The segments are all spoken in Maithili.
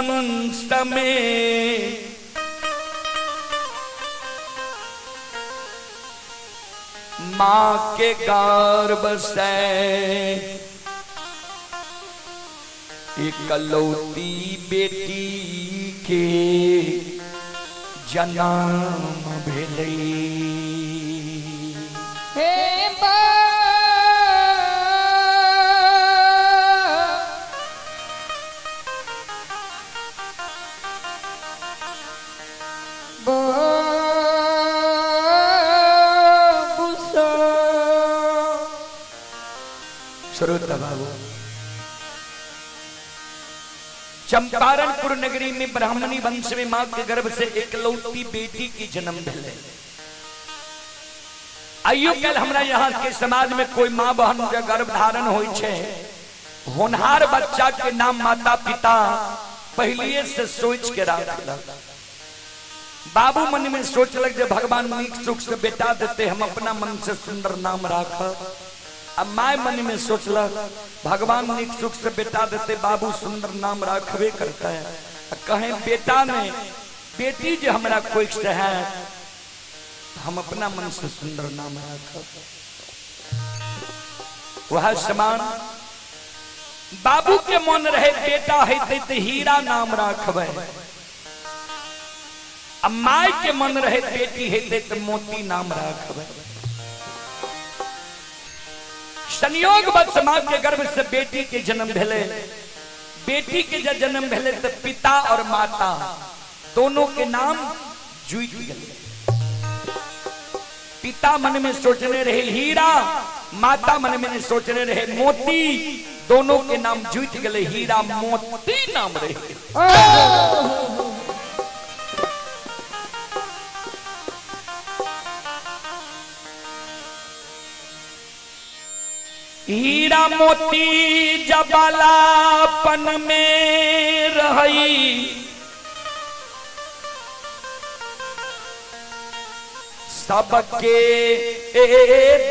वंश में माँ के गर्भ से इकलौती बेटी के जन्म भेलै। हे श्रोता बाबू, चंपारणपुर नगरी में ब्राह्मणी वंश में मां के गर्भ से एकलौती बेटी की जन्म भेलै। आइयो कल हमरा यहाँ के समाज में कोई माँ बहन के गर्भ धारण होइ छै, होनहार बच्चा के नाम माता पिता पहलिए से सोच के राखलक। बाबू मन में सोचलक जे भगवान नीक सुख से बेटा देते, हम अपना मन से सुंदर नाम राखब। आ my मन में सोचलक भगवान नीक सुख से बेटा देते, बाबू सुंदर नाम राखबे करता है। आ कहें बेटा ने बेटी जे हमरा कोख से है, हम अपना मन से सुंदर नाम राखब। वह समान बाबू के मन रहे बेटा हेतै तऽ हीरा नाम राखबै, आ my के मन रहे बेटी हेतै तऽ मोती नाम राखबै। संयोग वश माँ के गर्भ से बेटी के जन्म भेलै। बेटी के जब जन्म भेलै तऽ पिता और माता दोनों के नाम जुटि गेलै। पिता मन में सोचने रहे हीरा, माता मन में सोचने रहे मोती, दोनों के नाम जुटि गेलै, हीरा मोती नाम रहि गेलै। हीरा मोती जबालापन में रही, सबके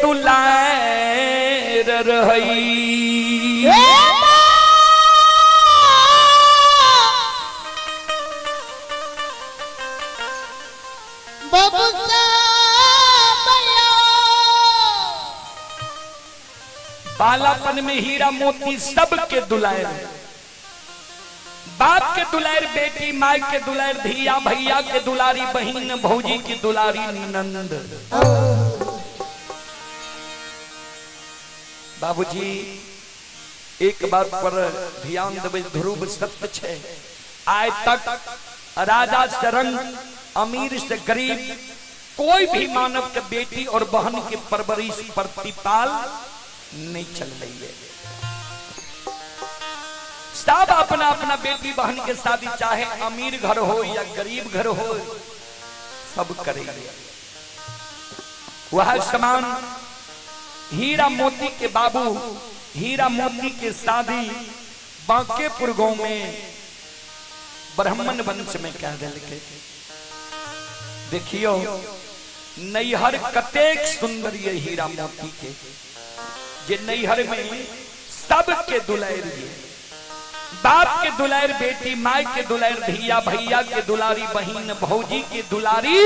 दुलार रही। बालापन में हीरा मोती सबके दुलार, बाप के दुलार बेटी, माय के दुलार धिया, भैया के दुलारी बहिन, भौजी की दुलारी ननंद। बाबूजी एक बात पर ध्यान देबै, ध्रुव सत्य छै। आइ तक राजा से रंग, अमीर से गरीब, कोई भी मानव के बेटी और बहन के परवरिश प्रतिपाल नहीं चल रही है। सब अपना अपना बेटी बहन के शादी चाहे अमीर घर हो या गरीब घर हो, सब करेंगे। वह समान हीरा मोती के बाबू हीरा मोती के शादी बांकेपुर गांव में ब्राह्मण वंश में कह दिल के। देखियो नैहर कतेक सुंदर ये हीरा मोती के, जे नैहर में सबके दुलार ये, बाप के दुलार बेटी, माय के दुलार धिया, भैया के दुलारी बहिन, भौजी के दुलारी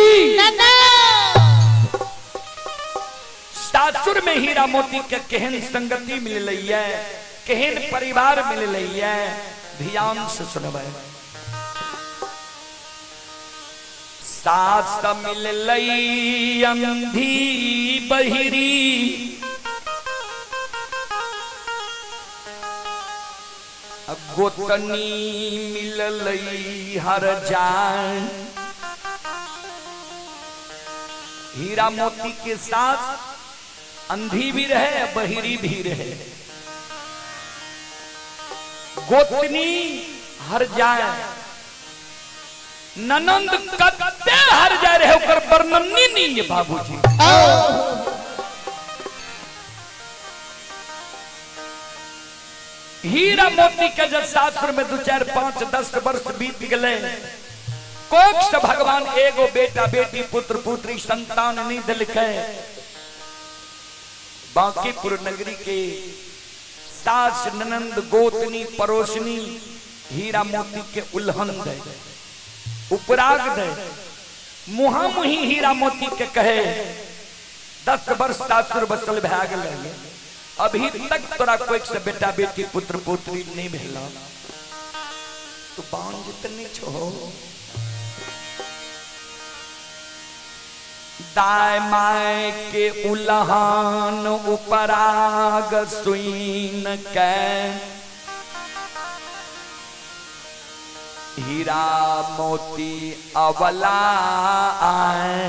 सासुर में हीरा मोती के केहन संगति मिललै, केहन परिवार मिललै, ध्यान से सुनबै। सास मिललै अंधी बहिरी, गोतनी मिललै हर जान। हीरा मोती के साथ अंधी भी रहे, बहिरी भी रहे, गोतनी हर जाए, ननंद कते हर जाए रहे, ओकर वर्णन नहीं है बाबूजी। हीरा मोती के जब सासुर में 2 4 5 10 वर्ष बीत गए, कोख से भगवान एगो बेटा बेटी पुत्र पुत्री संतान नहीं दिलकै। बांकीपुर नगरी के सास ननंद गोतनी पड़ोसनी हीरा मोती के उल्हन दे, उपराग दे, मुहा मुही हीरा मोती के कहे 10 वर्ष सासुर बसल भए गेलै, अभी तक तोरा कोई से बेटा बेटी पुत्र पुत्री नहीं भेल, तू बांझ त नहीं छो। दाय my के उल्हान उपराग सुइन के हीरा मोती अवला आए,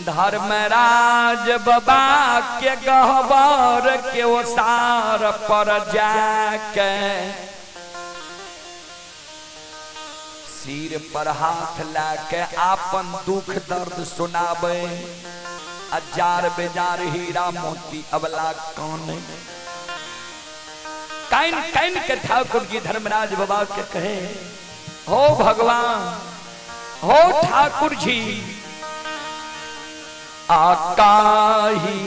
धर्मराज बाबा के गहबर के ओसार पर जाके सिर पर हाथ लाके आपन दुख दर्द सुनाबे, अजार बेजार हीरा मोती अबला कौन काइन काइन के ठाकुर जी धर्मराज बाबा के कहे, हो भगवान, हो ठाकुर जी, आकाहिया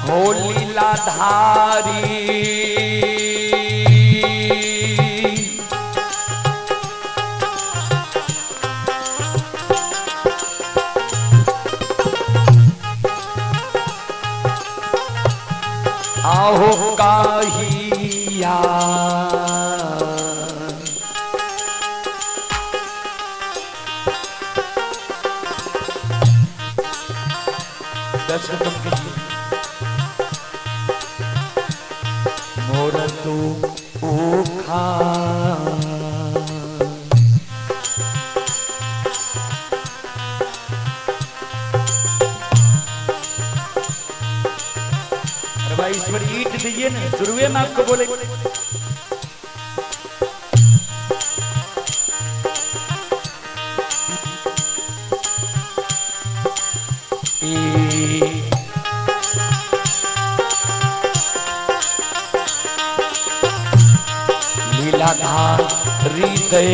हो लीलाधारी आहो काहिया दर्शन तुम कीजिए। मोर तू उखा अरे भाई ईश्वर ईट दीजिए ना, शुरुए में आपको बोले। लीलाधारी दे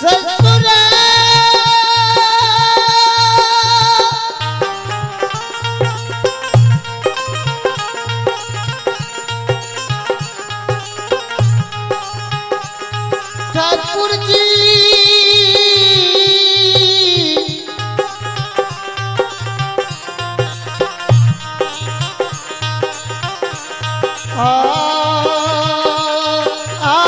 ससुरा ठाकुर जी आ आ, आ।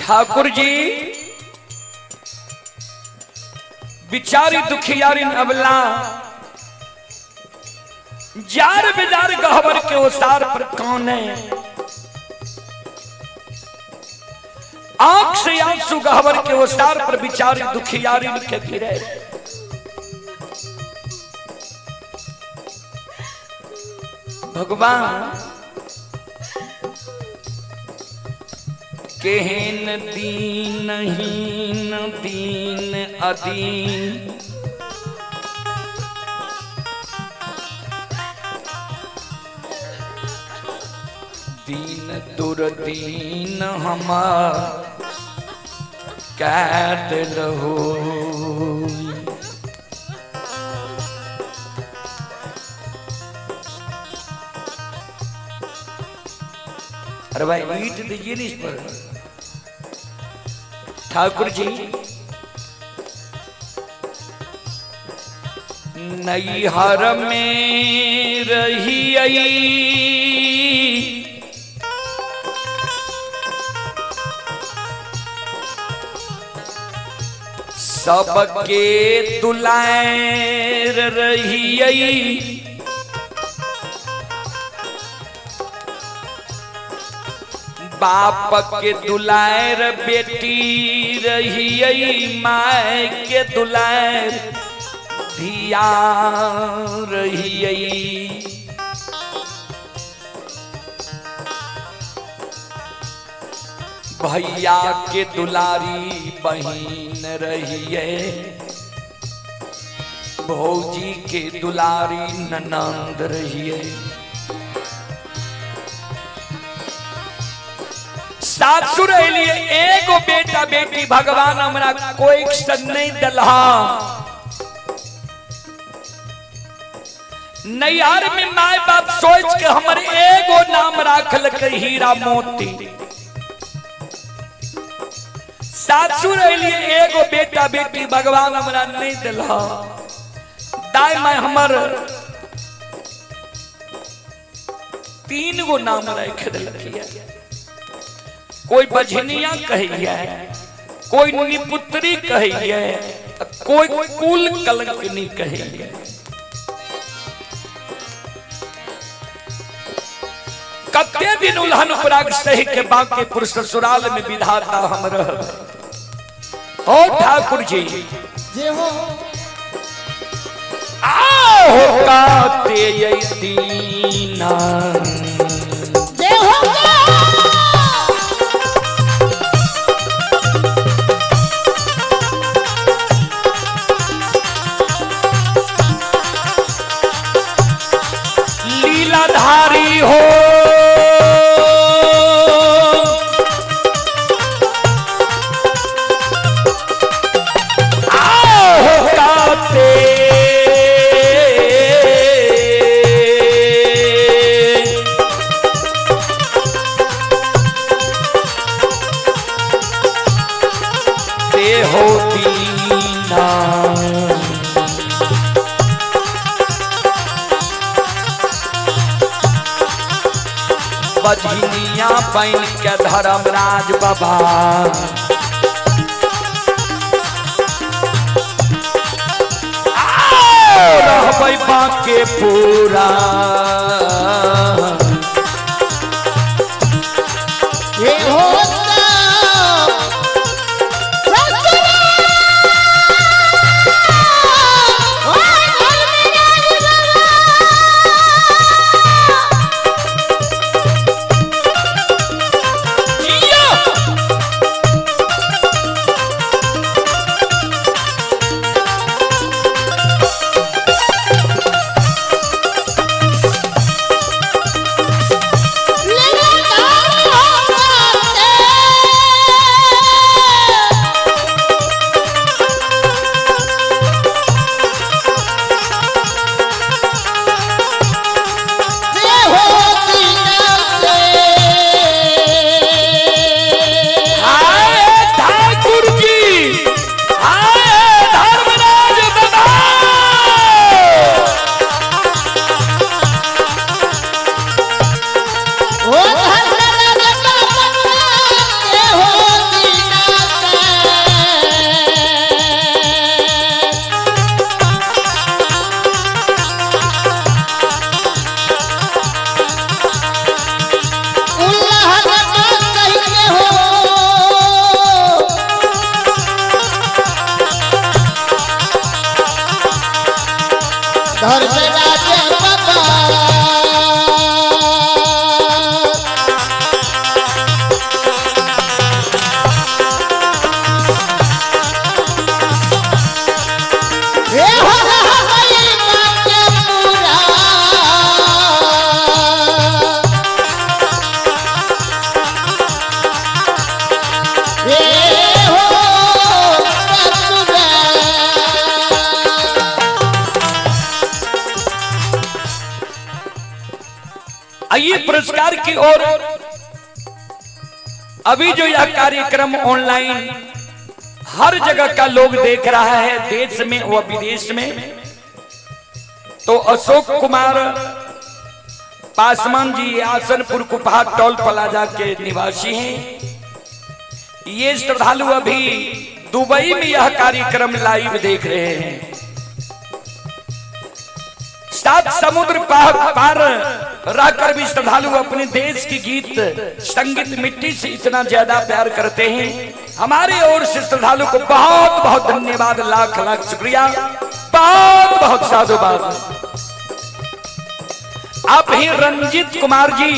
ठाकुर जी बिचारी दुखियारी अबला जार बेजार गहबर के ओसार पर कौन है। आंख से आंसू गहबर के ओसार पर बिचारी दुखियारी के गिरे। भगवान केहन दीन हीन दीन अदीन दीन दुर्दीन हमार कै दिल हो। अरे भाई ईट दीजिए ना इस पर। ठाकुर जी नैहर में रही आई सबके दुलार रही आई बाप के दुलार बेटी रही माय के दुलार धिया रही। भैया के दुलारी बहन रहिए, भौजी के दुलारी ननंद रहिए। सासुर लिए एगो बेटा बेटी भगवान हमरा कोई नहीं दलहा। नैहर में माय बाप सोच के हमर एगो नाम राखल के हीरा मोती। सासुर लिए एगो बेटा बेटी भगवान हमरा नहीं दिलहा। दाई माय हमर 3 गो नाम राख दिलक। कोई बझनिया कहिए, कोई निपुत्री कहिए, कोई कुल कलंकनी कहिए। कते दिन उल्हन उपराग सही के बाकी पुरुष ससुराल में विधाता हम रह। ओ ठाकुर जी जे हो आओ काते दीना जे हो लीलाधारी हो आओ काते ते हो दीना। बजनिया बन के धर्मराज बाबा रहबै बाके पूरा। हे हो जिया! धर्मराज बाबा। हे हो हो हो ये बात पूरा। हे हो ससुरा। आइए पुरस्कार की ओर। अभी जो यह कार्यक्रम ऑनलाइन हर जगह का लोग देख रहा है, देश में व विदेश में, तो अशोक कुमार पासवान जी आसनपुर कुपहा टोल प्लाजा के निवासी हैं। ये श्रद्धालु अभी दुबई में यह कार्यक्रम लाइव देख रहे हैं। सात समुद्र पार पार रहकर भी श्रद्धालु अपने देश की गीत संगीत मिट्टी से इतना ज्यादा प्यार करते हैं। हमारे ओर से श्रद्धालु को बहुत बहुत धन्यवाद, लाख लाख शुक्रिया, बहुत बहुत साधुवाद। आप ही रंजित कुमार जी,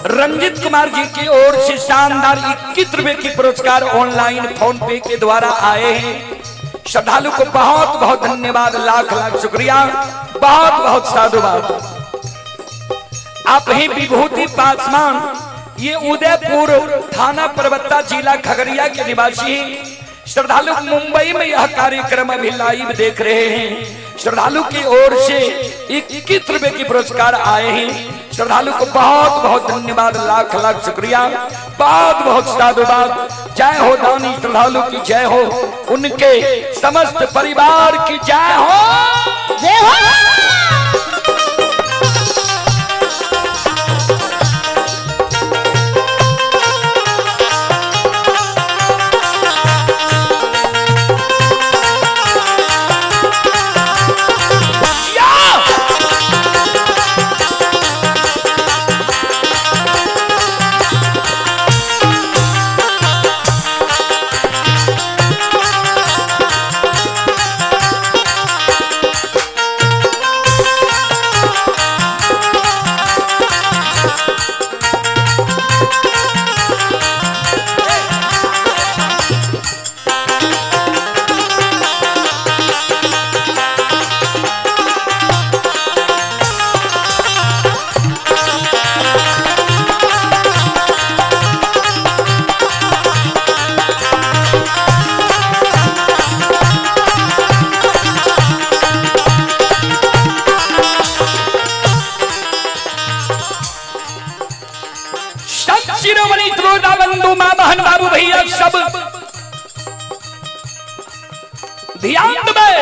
रंजित कुमार जी की ओर से शानदार 21 रुपए की पुरस्कार ऑनलाइन फोन पे के द्वारा आए हैं। श्रद्धालु को बहुत बहुत धन्यवाद, लाख लाख शुक्रिया, बहुत बहुत साधुवाद। आप ही विभूति पासवान, ये उदयपुर थाना परबत्ता जिला खगड़िया के निवासी हैं। श्रद्धालु मुंबई में यह कार्यक्रम अभी लाइव देख रहे हैं। श्रद्धालु की ओर से 21 रुपए की पुरस्कार आए हैं। श्रद्धालु को बहुत बहुत धन्यवाद, लाख लाख शुक्रिया, बहुत बहुत साधुवाद। जय हो दानी श्रद्धालु की जय हो, उनके समस्त परिवार की जय हो। जय हो। या! संत शिरोमणि त्रोदा बंधु माँ बहन बाबू भैया सब ध्यान देबै।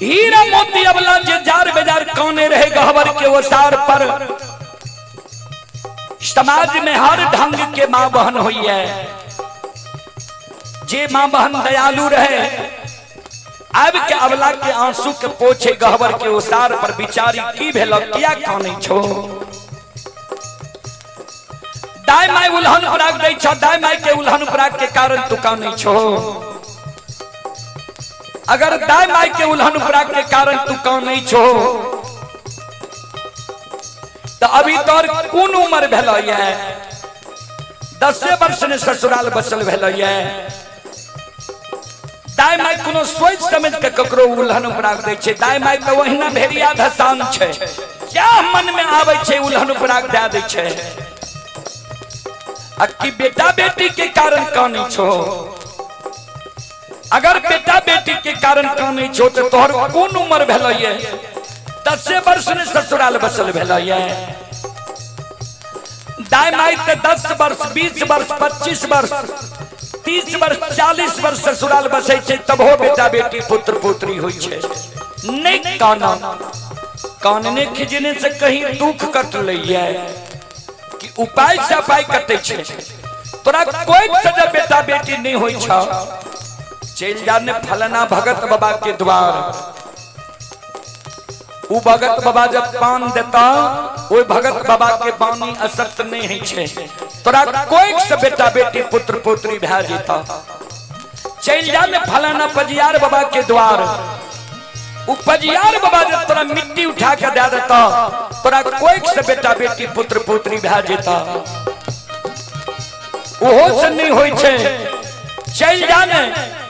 हीरा मोती अबला जे जार बेजार काने रहे गहबर के ओसार पर। समाज में हर ढंग के माँ बहन हुई है। जे माँ बहन दयालु रहे, आब के अबला के आंसू के पोछे गहबर के ओसार पर, बिचारी की भेल, किया काने छो? दाय my उल्हन उपराग दै छो, दाय my के उल्हन उपराग के कारण तू कानै छो। अगर दाय my के उल्हन उपराग के कारण तू कानै छो, तो अभी तोर कोन उम्र भेल ये? 10 वर्ष ने ससुराल बसल भेल ये। दाय my कोनो सोच समझ के ककरो उल्हन उपराग दै छै? दाय my तऽ ओहिना भेड़िया धसान छै, क्या मन में आबै छै उल्हन उपराग दए दै छै। आ कि बेटा बेटी के कारण कानै छो? अगर बेटा बेटी के कारण कानै छो, तो तोहर कोन उम्र भेल ये? 10 वर्ष ने ससुराल बसल भेल ये। दाय my ते 10 वर्ष, 20 वर्ष, 25 वर्ष, 30 वर्ष, 40 वर्ष ससुराल बसै छै, तबो बेटा बेटी पुत्र पुत्री होइ छै। नहीं काना, कानने खिजने से कहीं दुख कटलैये कि उपाय से उपाय कटै छै। तोरा कोई सजा बेटा बेटी नहीं होइ छ, चलि जा ने फलना भगत बाबा के द्वार। उ भगत बाबा जब पान देता, ओहि भगत बाबा के बानी असत्य नहीं होइ छै। तोरा कोई से बेटा बेटी पुत्र पुत्री भए जेता। चल जा में फलाना पजियार बाबा के द्वार, उ पजियार बाबा जे तोरा मिट्टी उठा के दे देता, तोरा कोई से बेटा बेटी पुत्र पुत्री भए जेता। ओहो से नहीं होई छे। चल जा ने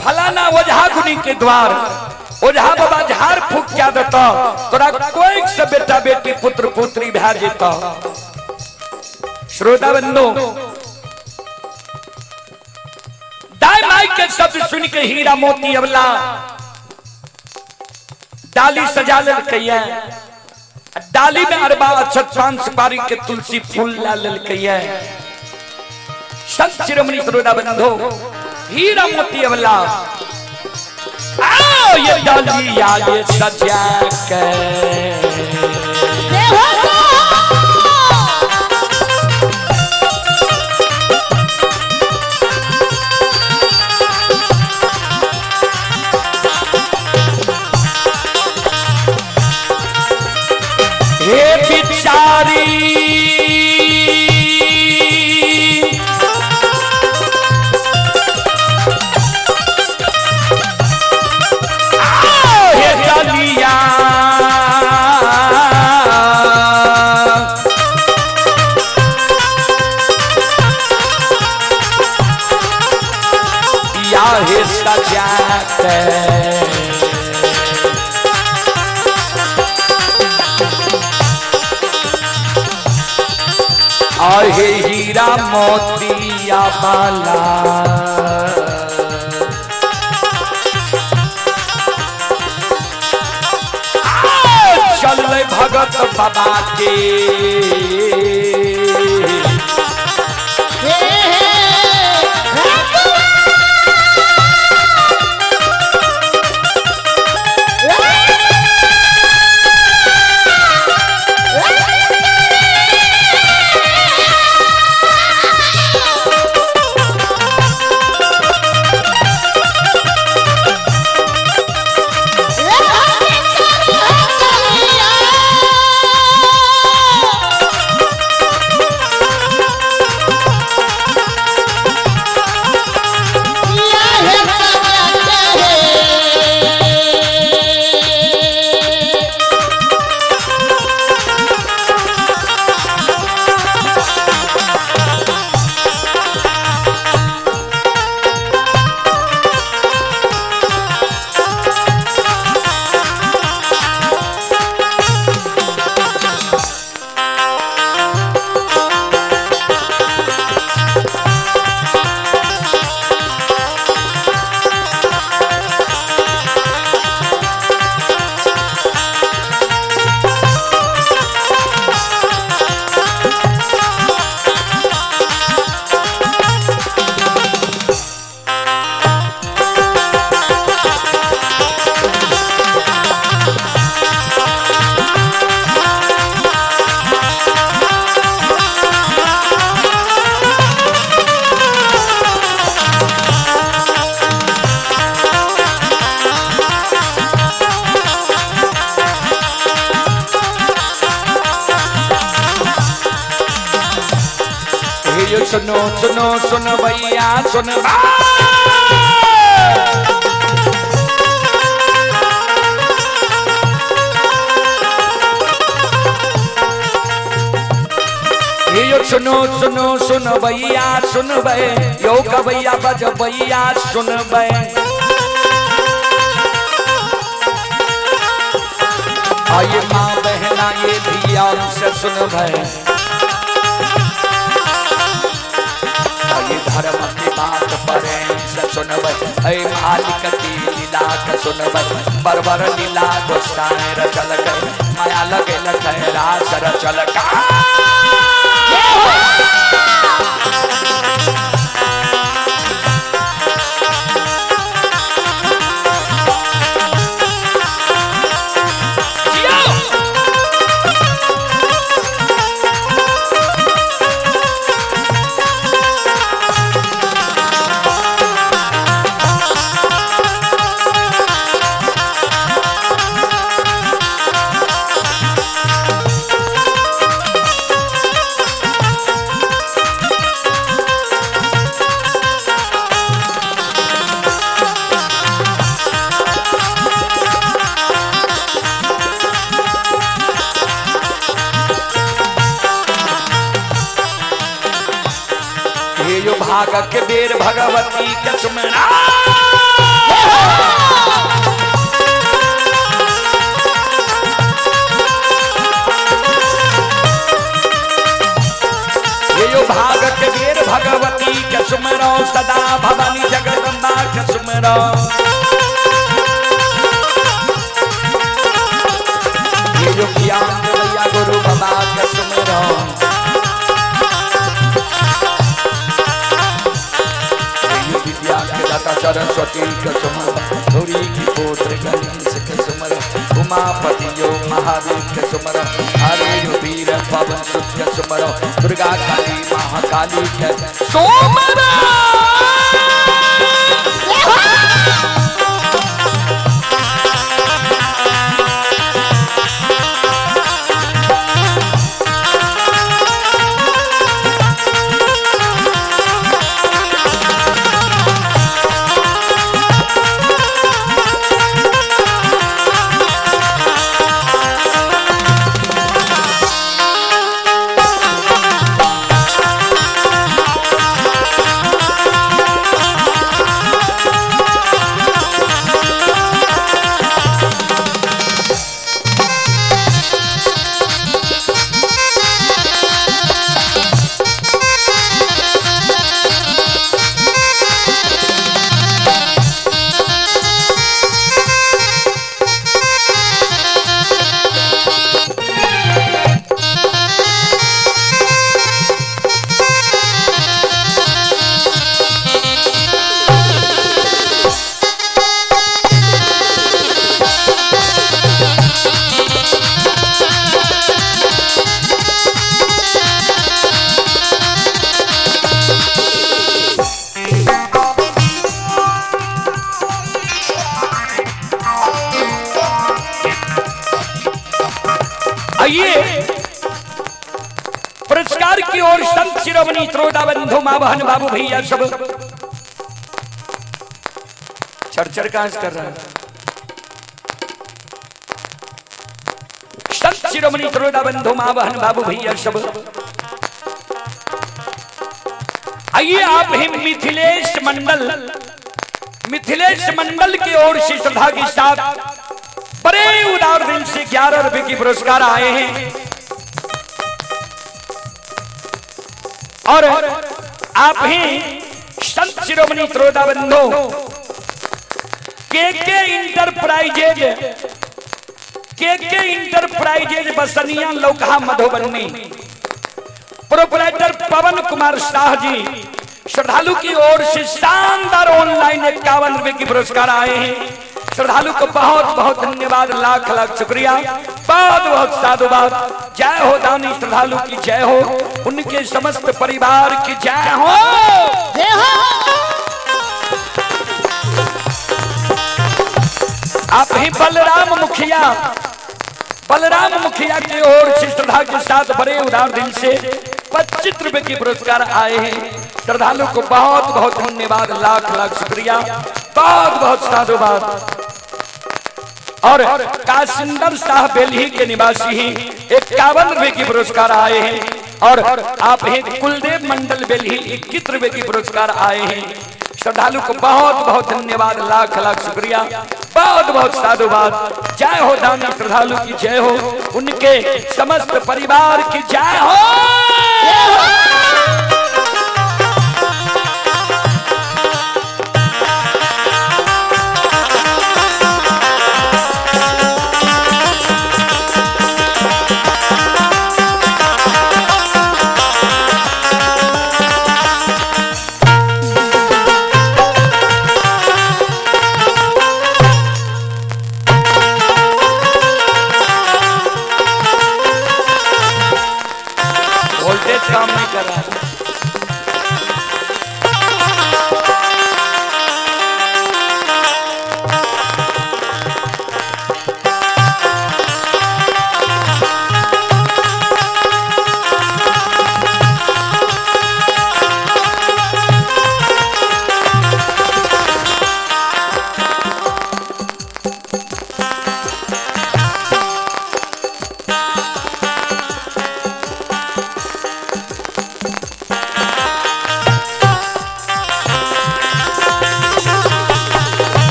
फलाना ओझा गुनी के द्वार, ओझा बाबा झाड़ फूक के देता, तोरा कोई से बेटा बेटी पुत्र पुत्री भए जेता। श्रोता बंधु, दाई माई के शब्द सुन के हीरा मोती अबला डाली सजा लेलकैया, डाली में अरबा अक्षत पान सुपारी के तुलसी फूल ला लेलकैया। संत शिरोमणि श्रोता बंधु, हीरा मोती अबला आओ ये डालिया ये सजा के हे बिचारी आओ हे डालिया या हे सजा के और हे हीरा मोतिया बाला चल भगत बाबा के हे सुनो सुनो सुन भैया सुन हे सुनो सुनो सुन भैया सुन बे यो कबैया बज भैया सुन बे। आइए माँ बहना ये धिया से सुन बे, धर्म की बात परे से सुनबै, ऐ मालिक की लीला के सुनबै, बरबर लीला गोसाई रचल गए, माया लगे लगे रास रचल का। भाग के बेर भगवती के सुमरा। ये भाग के बेर भगवती के सुमरो सदा भवानी जगदम्बा के सुमरो। ये जो ज्ञान देवैया गुरु बाबा के सुमरो। विद्या के दाता सरस्वती के सुमरो, गौरी की पुत्र गणेश के सुमरो, उमापति यो महादेव के सुमरो, हरे यो वीर पवन सुत के सुमरो, दुर्गा काली महाकाली के सुमरो। आइए पुरस्कार की ओर संत शिरोमणि त्रोदा बंधु माँ बहन बाबू भैया सब चरचर काज कर रहे हैं। संत शिरोमणि त्रोदा बंधु माँ बहन बाबू भैया सब आइए आप ही मिथिलेश मंडल, मिथिलेश मंडल की ओर से श्रद्धा के साथ बड़े उदार दिल से 11 रुपए की पुरस्कार आए हैं। और आप ही संत शिरोमणि त्रोदा बंधु के इंटरप्राइजेज, के इंटरप्राइजेज बसनिया लोकहा मधुबनी, प्रोपराइटर पवन कुमार शाह जी श्रद्धालु की ओर से शानदार ऑनलाइन 51 रुपए की पुरस्कार आए हैं। श्रद्धालु को बहुत बहुत धन्यवाद, लाख लाख शुक्रिया, बहुत बहुत साधुवाद। जय हो दानी श्रद्धालु की जय हो, उनके समस्त परिवार की जय हो, जय हो। आप ही बलराम मुखिया, बलराम मुखिया की ओर से श्रद्धा के साथ बड़े उदार दिल से 25 रुपए की पुरस्कार आए हैं। श्रद्धालु को बहुत बहुत धन्यवाद, लाख लाख शुक्रिया, बहुत बहुत साधुवाद। और कासिंदर शाह बेलही के निवासी ही 51 रुपए की पुरस्कार आए हैं। और आप ही कुलदेव मंडल बेलही 21 रुपए की पुरस्कार आए हैं। श्रद्धालु को बहुत बहुत धन्यवाद, लाख लाख शुक्रिया, बहुत बहुत साधुवाद। जय हो दानी श्रद्धालु की जय हो, उनके समस्त परिवार की जय हो। वोल्टेज काम नहीं कर रहा है।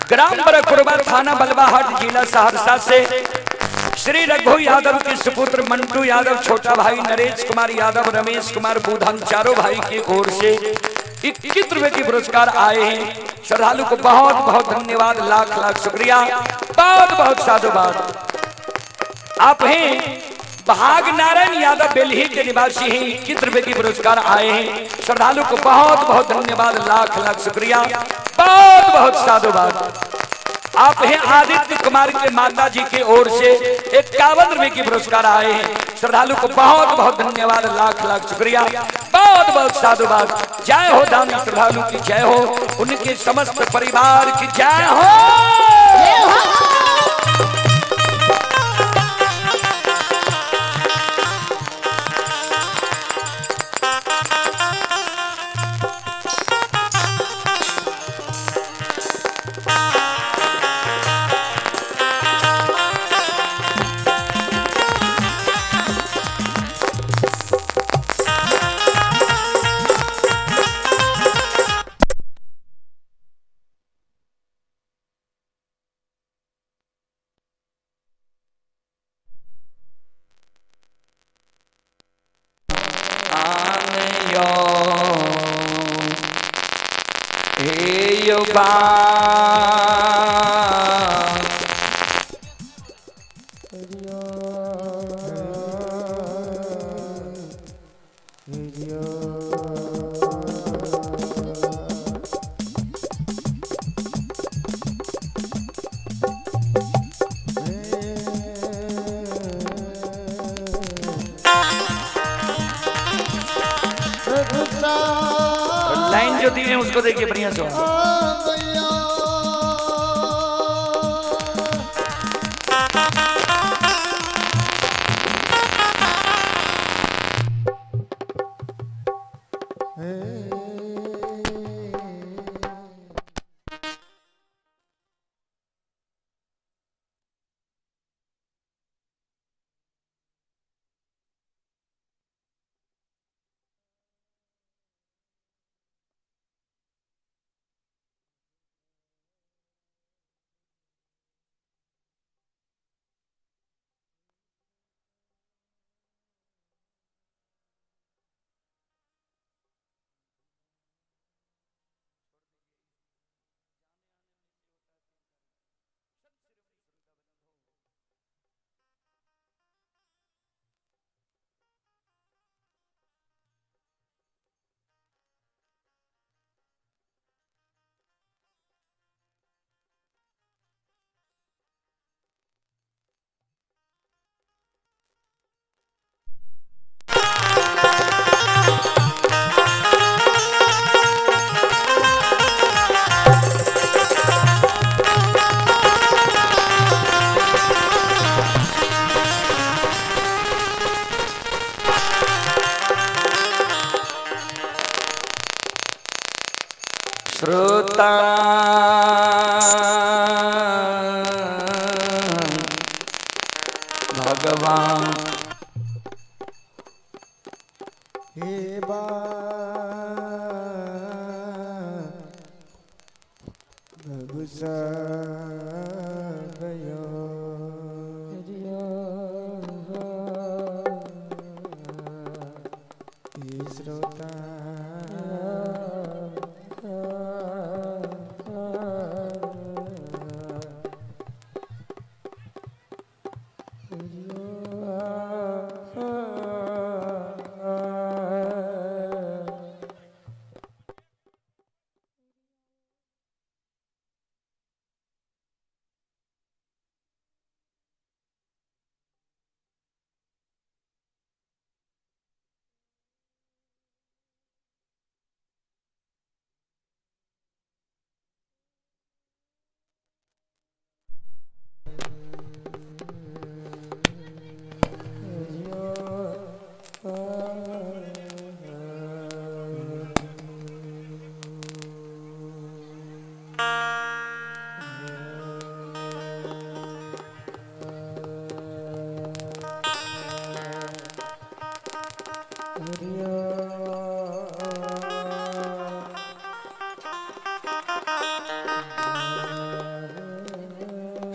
ग्राम बरकुरबा, थाना बलवाहाट, जिला सहरसा से श्री रघु यादव के सुपुत्र मंटू यादव, छोटा भाई नरेश कुमार यादव, रमेश कुमार बुधन, चारों भाई की ओर से 21 रुपए के पुरस्कार आए हैं। श्रद्धालु को बहुत बहुत धन्यवाद, लाख लाख शुक्रिया, बहुत बहुत साधुवाद। आप हैं भाग नारायण यादव बेलही के निवासी हैं, 21 रुपए के पुरस्कार आए हैं। श्रद्धालु को बहुत बहुत धन्यवाद, लाख लाख शुक्रिया, बहुत बहुत साधुवाद। आप हैं आदित्य कुमार के माता जी की ओर से 51 रुपए के पुरस्कार आए हैं। श्रद्धालु को बहुत बहुत धन्यवाद, लाख लाख शुक्रिया, बहुत बहुत साधुवाद। जय हो दानी श्रद्धालु की जय हो, उनके समस्त परिवार की जय हो। लाइन जो दी है उसको देखिए बढ़िया से। श्रोता भगवान हे श्रोता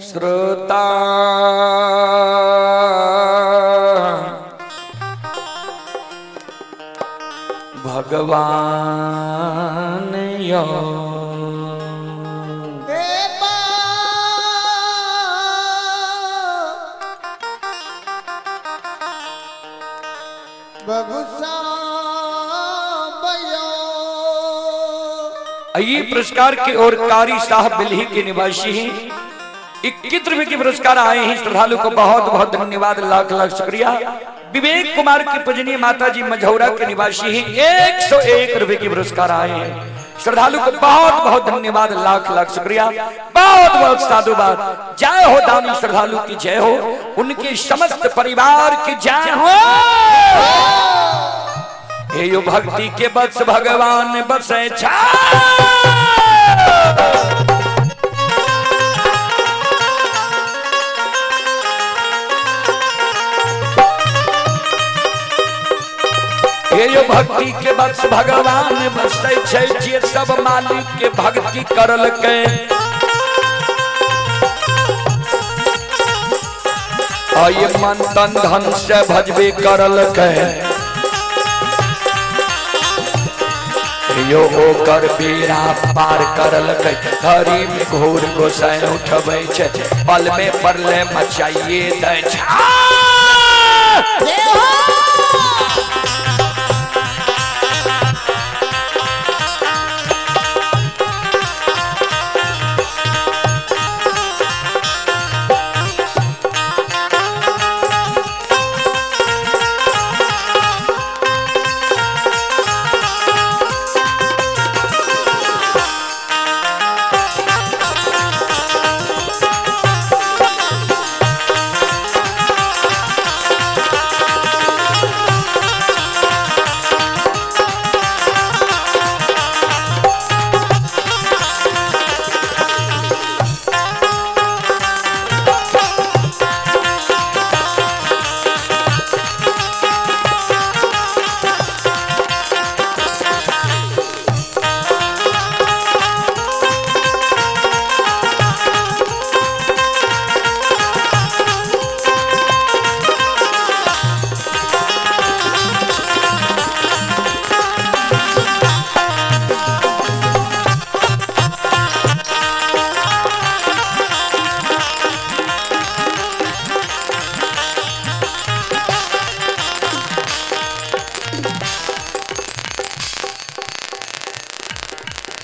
श्रोता भगवान यो। हे बा बबुसा ये पुरस्कार के और कारी साहब बिल्ही के निवासी हैं। 21 रुपए के पुरस्कार आए हैं। श्रद्धालु को बहुत बहुत धन्यवाद, लाख लाख शुक्रिया। विवेक कुमार की पूजनीय माता जी मझौरा के निवासी हैं। 101 रुपए के पुरस्कार आए हैं। श्रद्धालु को बहुत बहुत धन्यवाद, लाख लाख शुक्रिया, बहुत बहुत साधुवाद। जय हो दानी श्रद्धालु की जय हो, उनके समस्त परिवार की जय हो। हे यो भक्ति के बस भगवान बसे छा। हे यो भक्ति के बस भगवान बसै छै, जे सब मालिक के भक्ति करलकै। आये मन तन धन से भजबे करलकै, यो ओकर बेड़ा पार करलकै। हरि में घोर गोसाई उठबै छै, पल में परले मचाइए दै छै।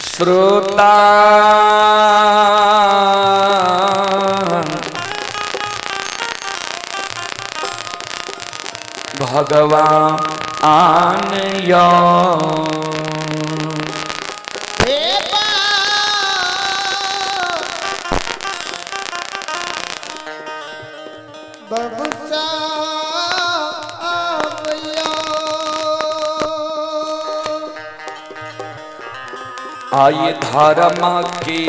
श्रोता भगवान यो। हे बा बबुसा आये धर्म की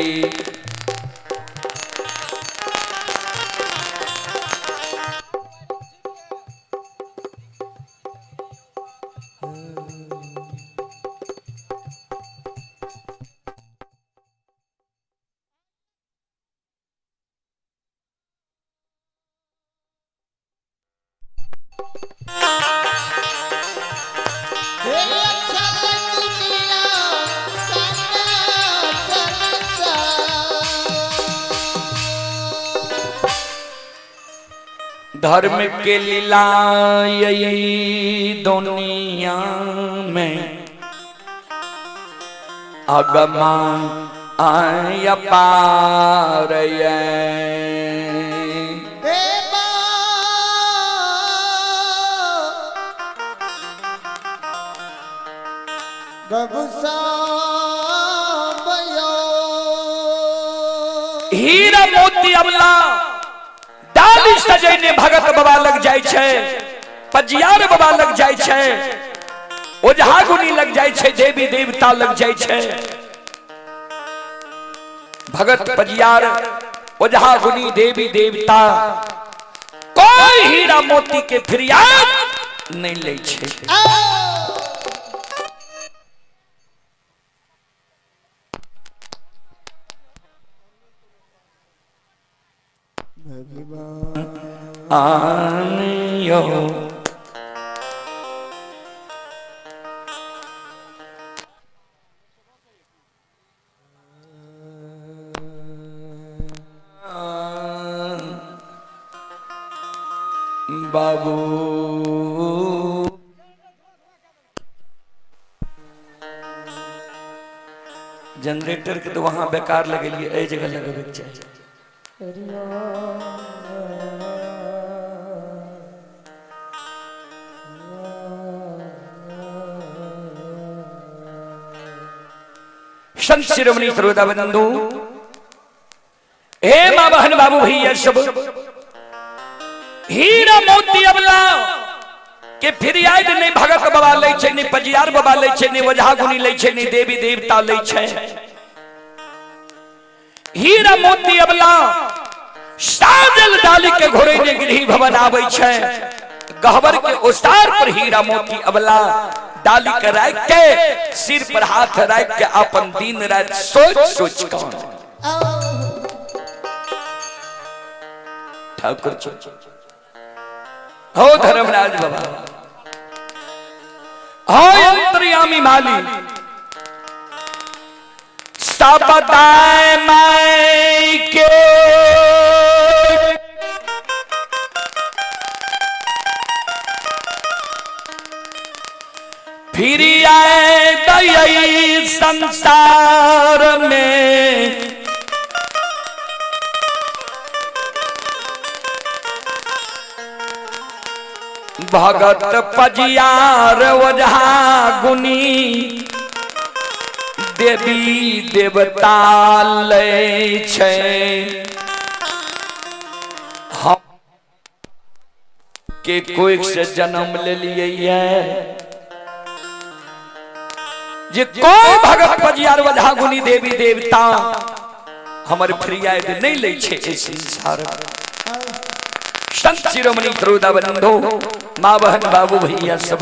हे अच्छा दुनिया सना संसार। धर्म के लीला यही दुनिया में अगमा आय पार ये। हे बा बबुसा हीरा मोती अमला डाली सजैने भगत बाबा लग जाय छै, पजियार बाबा लग जाय छै, ओझा गुनी लग जाय छै, देवी देवता लग जाय छै। भगत पजियार ओझा गुनी देवी देवता कोई हीरा मोती के फरियाद नहीं लै छै। भगवान आनियो। बाबू जनरेटर के तो वहां बेकार लगेलिए, एहि जगह लगेबे के चाही। संत शिरोमणि श्रोता बंधु, हे माँ बहन बाबू भैया सब, हीरा मोती अबला के फिरियाद नहीं भगत बाबा लै छै, नहीं पजियार बाबा लै छै, नहीं ओझा गुनी लै छै, नहीं देवी देवता लै छै। हीरा मोती अबला साजल डाली के घोड़े ने गृह भवन आबै छै। गहबर के ओसार पर हीरा मोती अबला डाली के राख के सिर पर हाथ राख के अपन दिन रात सोच सोच कौन ठाकुर हो धर्मराज बाबा हो अंतर्यामी माली सब दाय माई के फिर आए दई संसार में भगत पजियार ओझा गुनी देवी देवता लै छै। हम के कोई से जन्म ले लिए जे कोई भगत पजियार ओझा गुनी देवी देवता हमर फरियाद नहीं लै छै इस संसार। संत शिरोमणि श्रोता बंधु, माँ बहन बाबू भैया सब,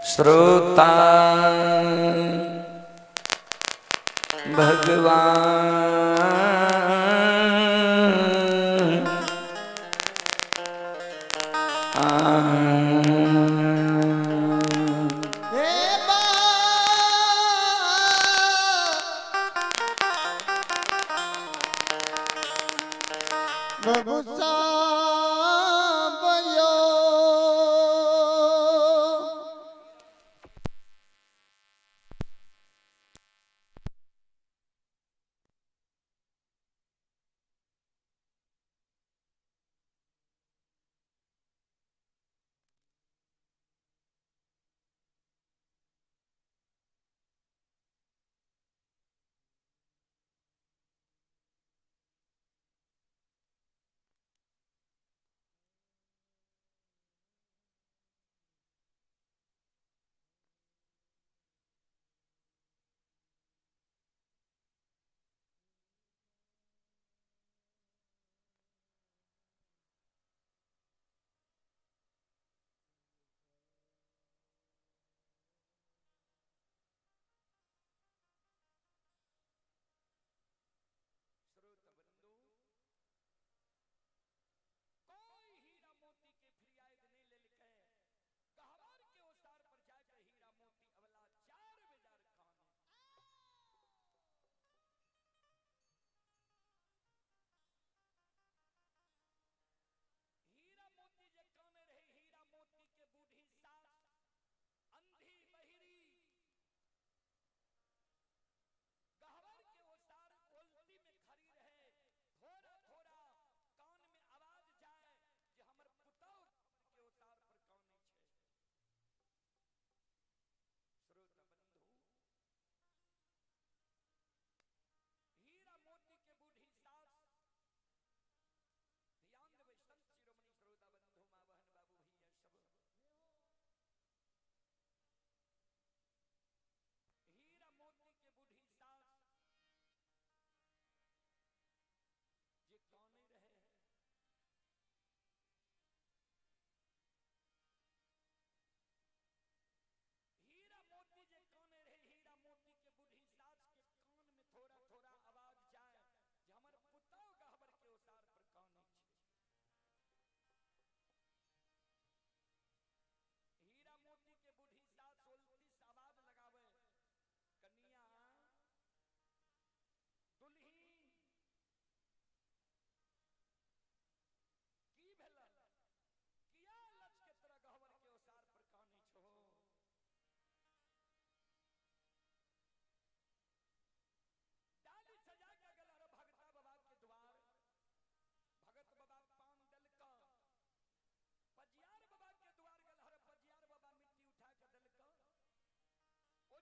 श्रोता भगवान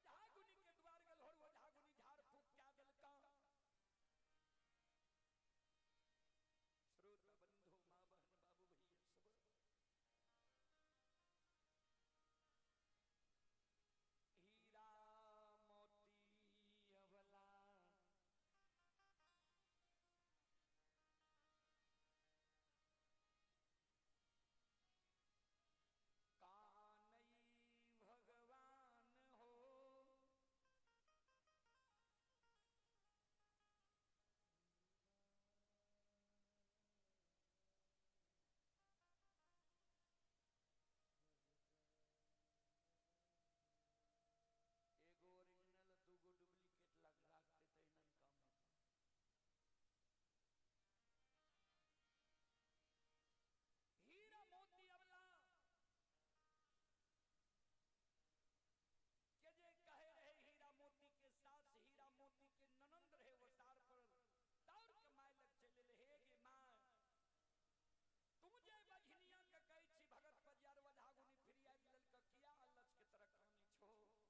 ओझा गुनी के द्वार गल और ओझा गुनी झाड़ फूक क्या दिलका। श्रोता बंधु माँ बहन बाबू भैया सब, हीरा मोती अवला कानई भगवान हो, एगो ओरिजिनल दूगो डुप्लीकेट लग राखते तो इनन काम होता। हीरा मोती अबला के जे कहे रहे हीरा मोती के सास हीरा मोती के ननंद रहे वो सार पर दौड़ के my लग चले ले, हे गे मां तू जे बझनिया के कहै छी भगत पजियार वझागुनी फिरिया ललक किया अल्लच के तरह कानी छो।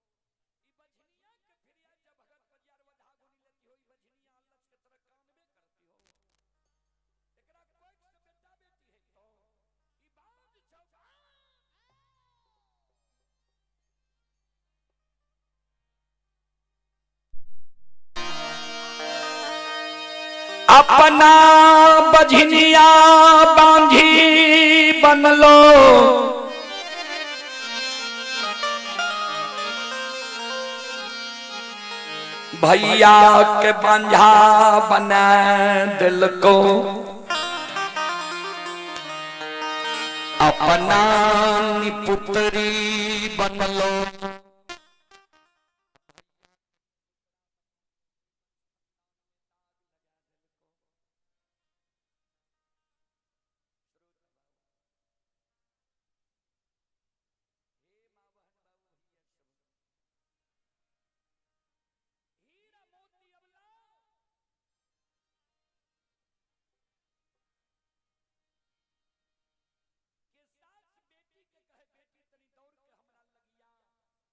ई बझनिया के फिरिया जब भगत पजियार वझागुनी लेती हो, ई बझनिया अल्लच के तरह कानबे करती हो। एकरा कोई से बेटा बेटी है तो ई बाज छौ बाज। अपना बझनिया बांझी बनलो, भैया के बांझा बना दिल को। अपना पुत्री बनलो, हीरा मोती अबला के सास बेटी के कहे बेटी तनी दौड़ के हमरा लगिया।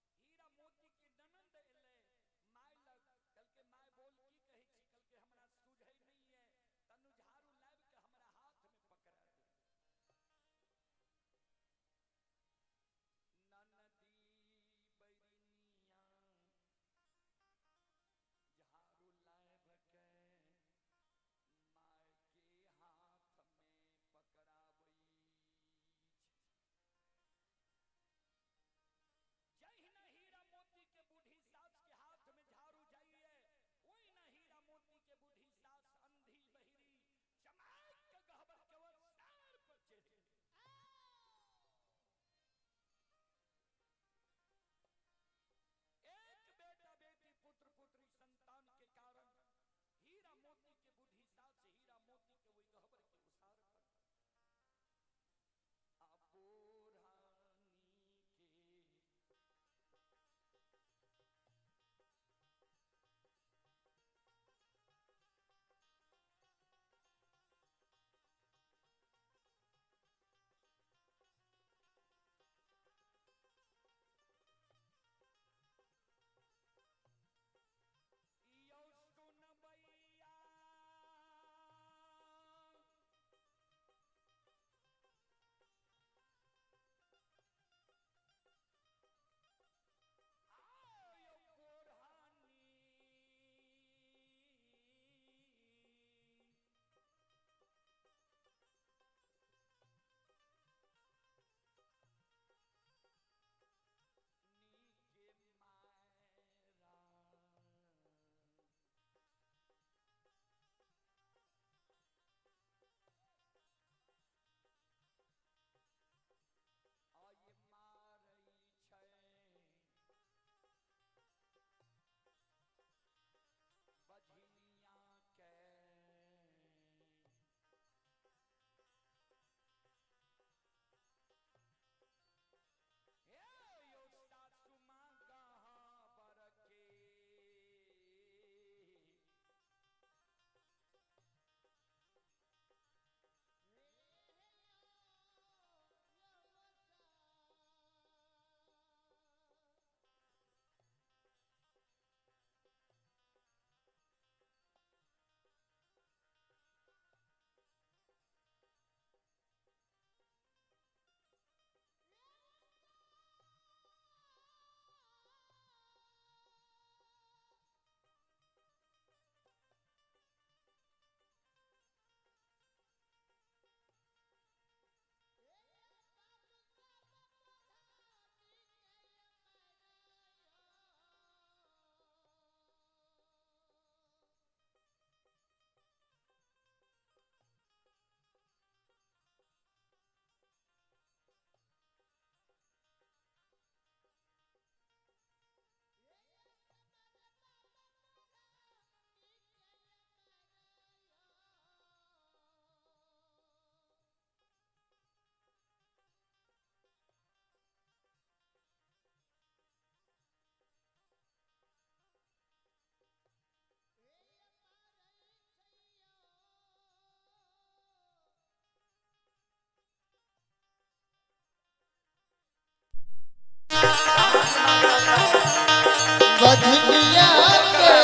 बझनिया के।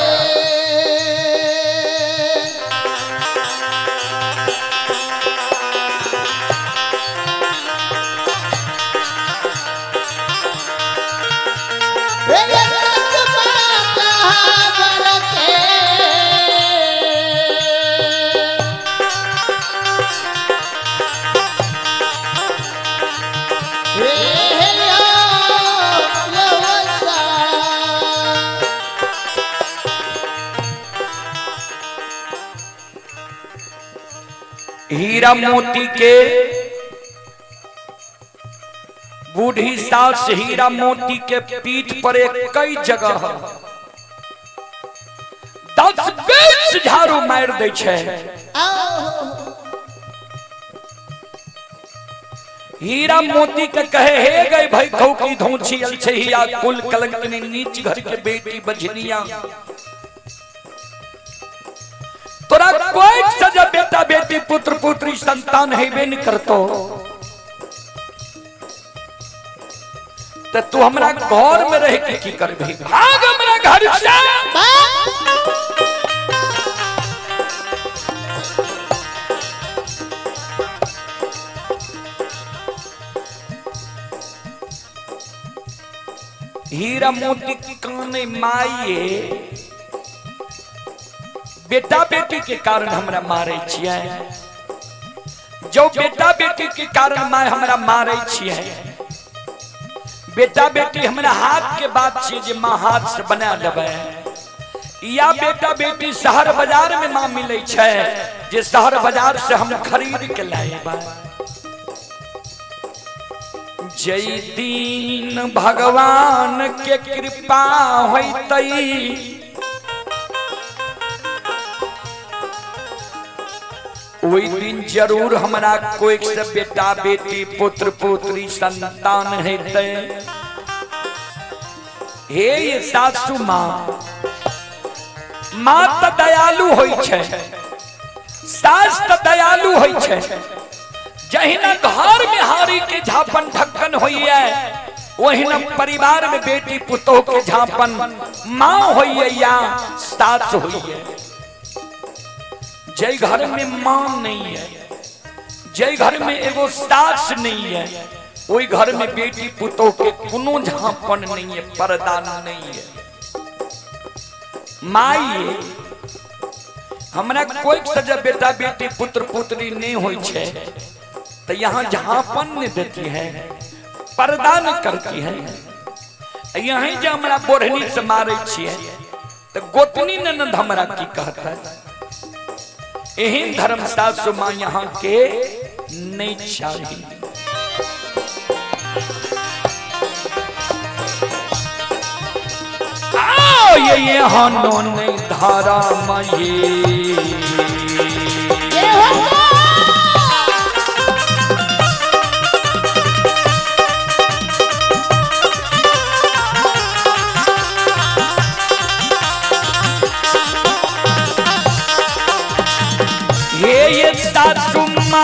हे सासु माँ कहावर के। हे यवसा। हीरा मोती के बूढ़ी सास हीरा मोती के पीठ पर एक कई जगह 10-20 झाड़ू मार दै छै। हीरा मोती के कहे हे गई भाई खौकी धौछी अल छै हिया कुल कलंकनी नीच घर के बेटी बझनिया, तोरा कोई सजा बेटा बेटी पुत्र पुत्री संतान हेबे न करतो, त तू हमरा घर में रह के की करबी, भाग हमरा घर से। हीरा मोती काने माइये बेटा बेटी के कारण हमरा मारे छियै, जो बेटा बेटी के कारण my हमरा मारे छियै, बेटा बेटी हमरा हाथ के बात छियै जे माँ हाथ से बना लेबै, या बेटा बेटी शहर बाजार में माँ मिलै छै जे शहर बाजार से हम खरीद के लाएबै। जय दिन भगवान के कृपा होतई ओहि दिन जरूर हमरा कोई से बेटा बेटी पुत्र पुत्री संतान हेतै। हे ये सासू माँ, माँ त दयालु होइ छै, सास त दयालु होइ छै, जहिना घर में हारी के झापन ढक्कन होइए वहिना परिवार में बेटी पुतोह के झापन माँ होइए या सास होइए। जय घर में माँ नहीं है, जय घर में एगो सास नहीं है, वही घर में बेटी पुतोह के कोनो झापन नहीं है, पर्दा नहीं है। माई हमरा कोई सजा बेटा बेटी पुत्र पुत्री नहीं होई छे तो यहाँ झापन नहीं देती है, पर्दा नहीं करती है। यहीं जे हमरा बोढ़नी से मारे छिए तो गोतनी ननद हमरा की कहता है। एहन धर्म सासु माँ यहाँ के नहीं चाहिए। आओ ये हनो नहीं धारा माये ये सासु माँ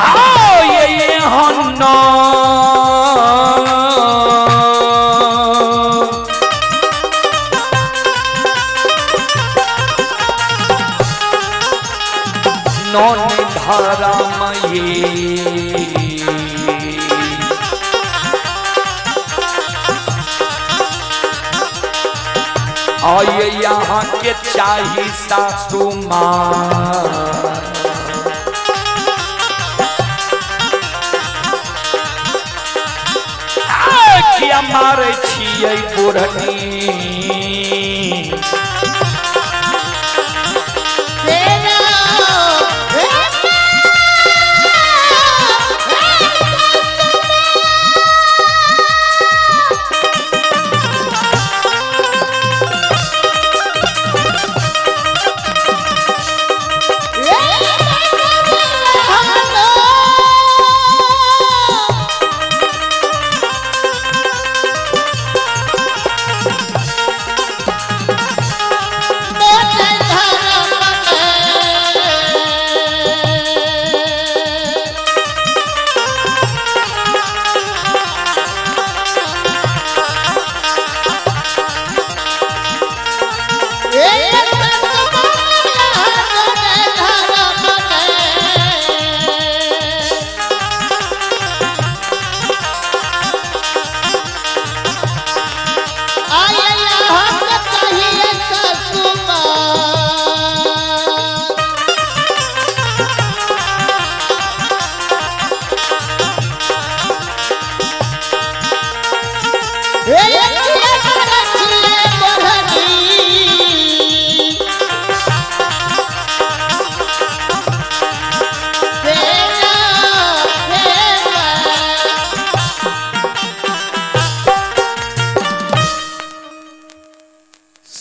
आओ ये हनो नौन धारा माये आये यहाँ के चाही सासू माँ। किया मारे छियै बुढ़नी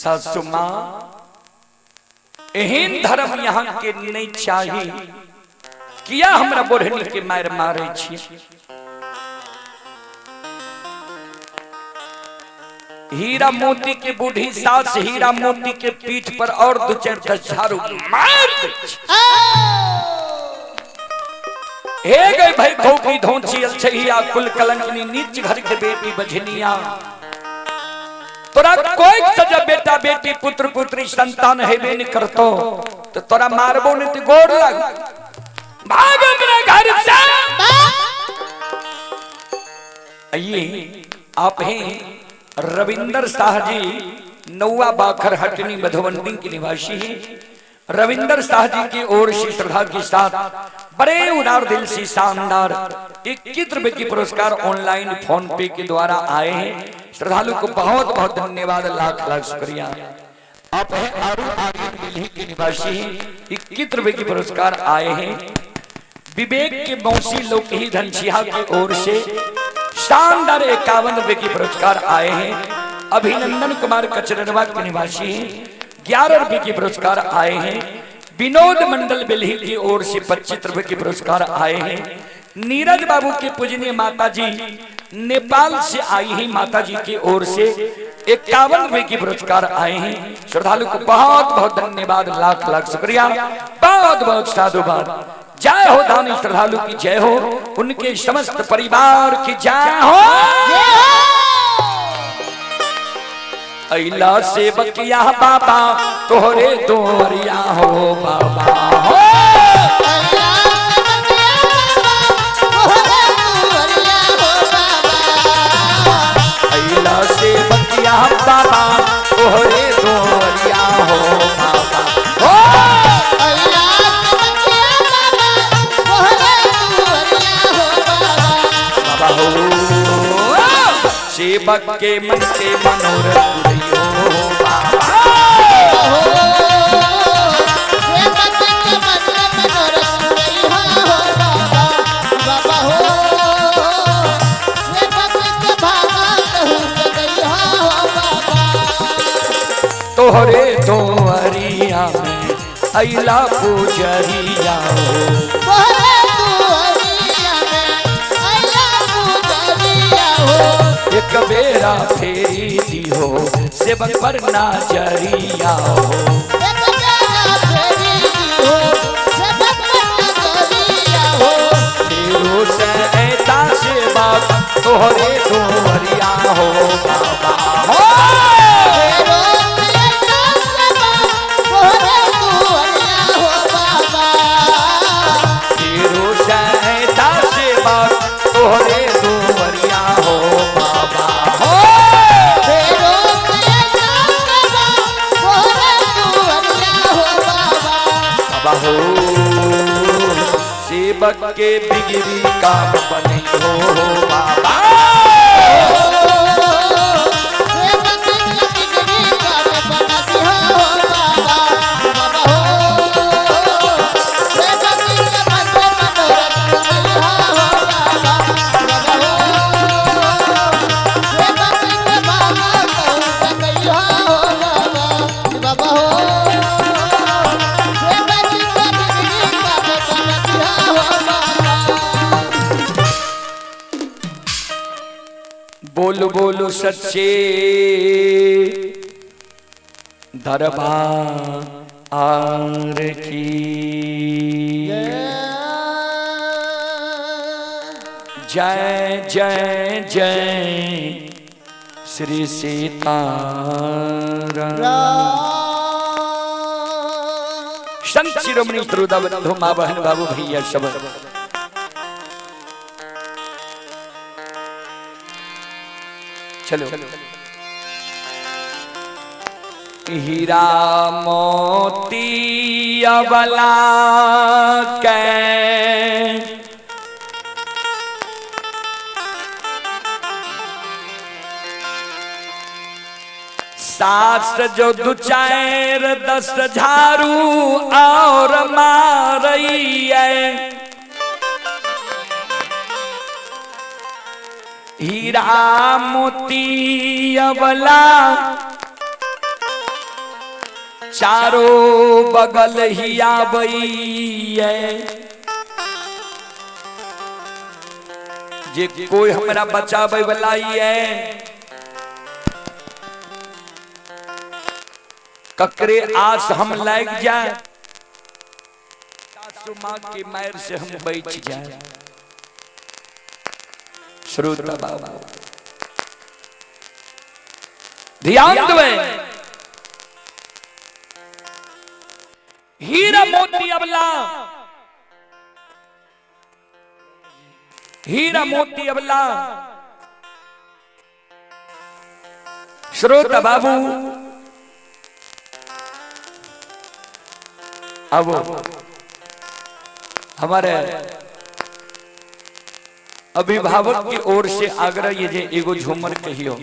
सासु माँ एहन धर्म यहाँ के नहीं चाही, किया हमरा बोढ़नी के मार मारे छी। हीरा मोती के बूढ़ी सास हीरा मोती के पीठ पर और दो चार दस झाड़ू मार दै छै। हे गई भाई धोखी धोची अलछहिया कुल कलंकनी नीच घर के बेटी बझनिया, तोरा कोई सजा बेटा बेटी पुत्र पुत्री संतान हेबे नहीं करतो तो तोरा मारबो नहीं तो गोर लग, भाग मेरे घर से। आइए आप हैं रविंदर शाह जी, नौवा बाखर हटनी मधुबनी के निवासी हैं। रविंदर शाह जी की ओर से श्रद्धा के साथ बड़े उदार दिल से शानदार 21 रुपए की पुरस्कार ऑनलाइन फोन पे के द्वारा आए हैं। श्रद्धालु को बहुत बहुत धन्यवाद, लाख लाख शुक्रिया। आप हैं आरू आर्यन दिल्ली के निवासी हैं, 21 रुपए की पुरस्कार आए हैं। विवेक के मौसी लोकही धनसिंहा की ओर से शानदार 51 रुपए की पुरस्कार आए हैं। अभिनंदन कुमार कचरनवा के निवासी हैं, 11 रुपए के पुरस्कार आए हैं। विनोद मंडल बेलही की ओर से 25 रुपए के पुरस्कार आए हैं। नीरज बाबू के पूजनीय माता जी नेपाल से आई हैं, माता जी की ओर से 51 रुपए के पुरस्कार आए हैं। श्रद्धालु को बहुत बहुत धन्यवाद, लाख लाख शुक्रिया, बहुत बहुत साधुवाद। जय हो दानी श्रद्धालु की जय हो, उनके समस्त परिवार की जय हो। अइला से बकिया बाबा तोहरे दोरिया हो बाबा हो, अइला से बकिया बाबा तोहरे दोरिया हो बाबा हो, बाबा हो। सेवक के मन के मनोरथ पुरैयो बाबा हो, सेवक के मन के मनोरथ पुरैयो बाबा, बाबा हो, सेवक के भागा कहूँ जगैया हो बाबा। तोहरे दोहरिया में अइला पुजरिया हो, तोहरे दोहरिया में अइला पुजरिया हो, एक बेरा फेरी दिहो सेवक पर नजरिया हो, एक बेरा फेरी दिहो सेवक पर नजरिया हो, तेरो से ऐता सेवक तोहरे दोहरिया हो बाबा हो, तेरो से ऐता सेवक तोहरे दोहरिया हो बाबा, तेरो से ऐता सेवक तोहरे दोहरिया हो बाबा हो, तेरो से ऐता सेवक तोहरे दोहरिया हो बाबा, बाबा हो। सेवक के बिगड़ी काम बने हो बाबा, सेवक के बिगड़ी काम बना हो बाबा, बाबा हो, सेवक के मन मनोरथ पुरैया हो बाबा, बाबा हो, सेवक के भागा कहूँ जगैया हो बाबा, बाबा हो, सेवक के बिगड़ी काम बना हो बाबा। बोलो बोलो सच्चे दरबार की जय जय जय श्री सीताराम। संत शिरोमणि श्रोता बंधु माँ बहन बाबू भैया सब चलो। हीरा मोती अबला के सास जो दु चार 10 झाड़ू और मारैया, हीरा मोती अबला चारो बगल ही आबैये जे कोई हमरा बचाबै वाला ये ककरे आस हम लाग जाए, सासू माँ के मार से हम बच जाए। श्रोता बाबा ध्यान देवे, हीरा मोती अबला, हीरा मोती अबला। श्रोता बाबू अब हमारे अभिभावक की ओर से आग्रह ये जे एगो झूमर कहियो।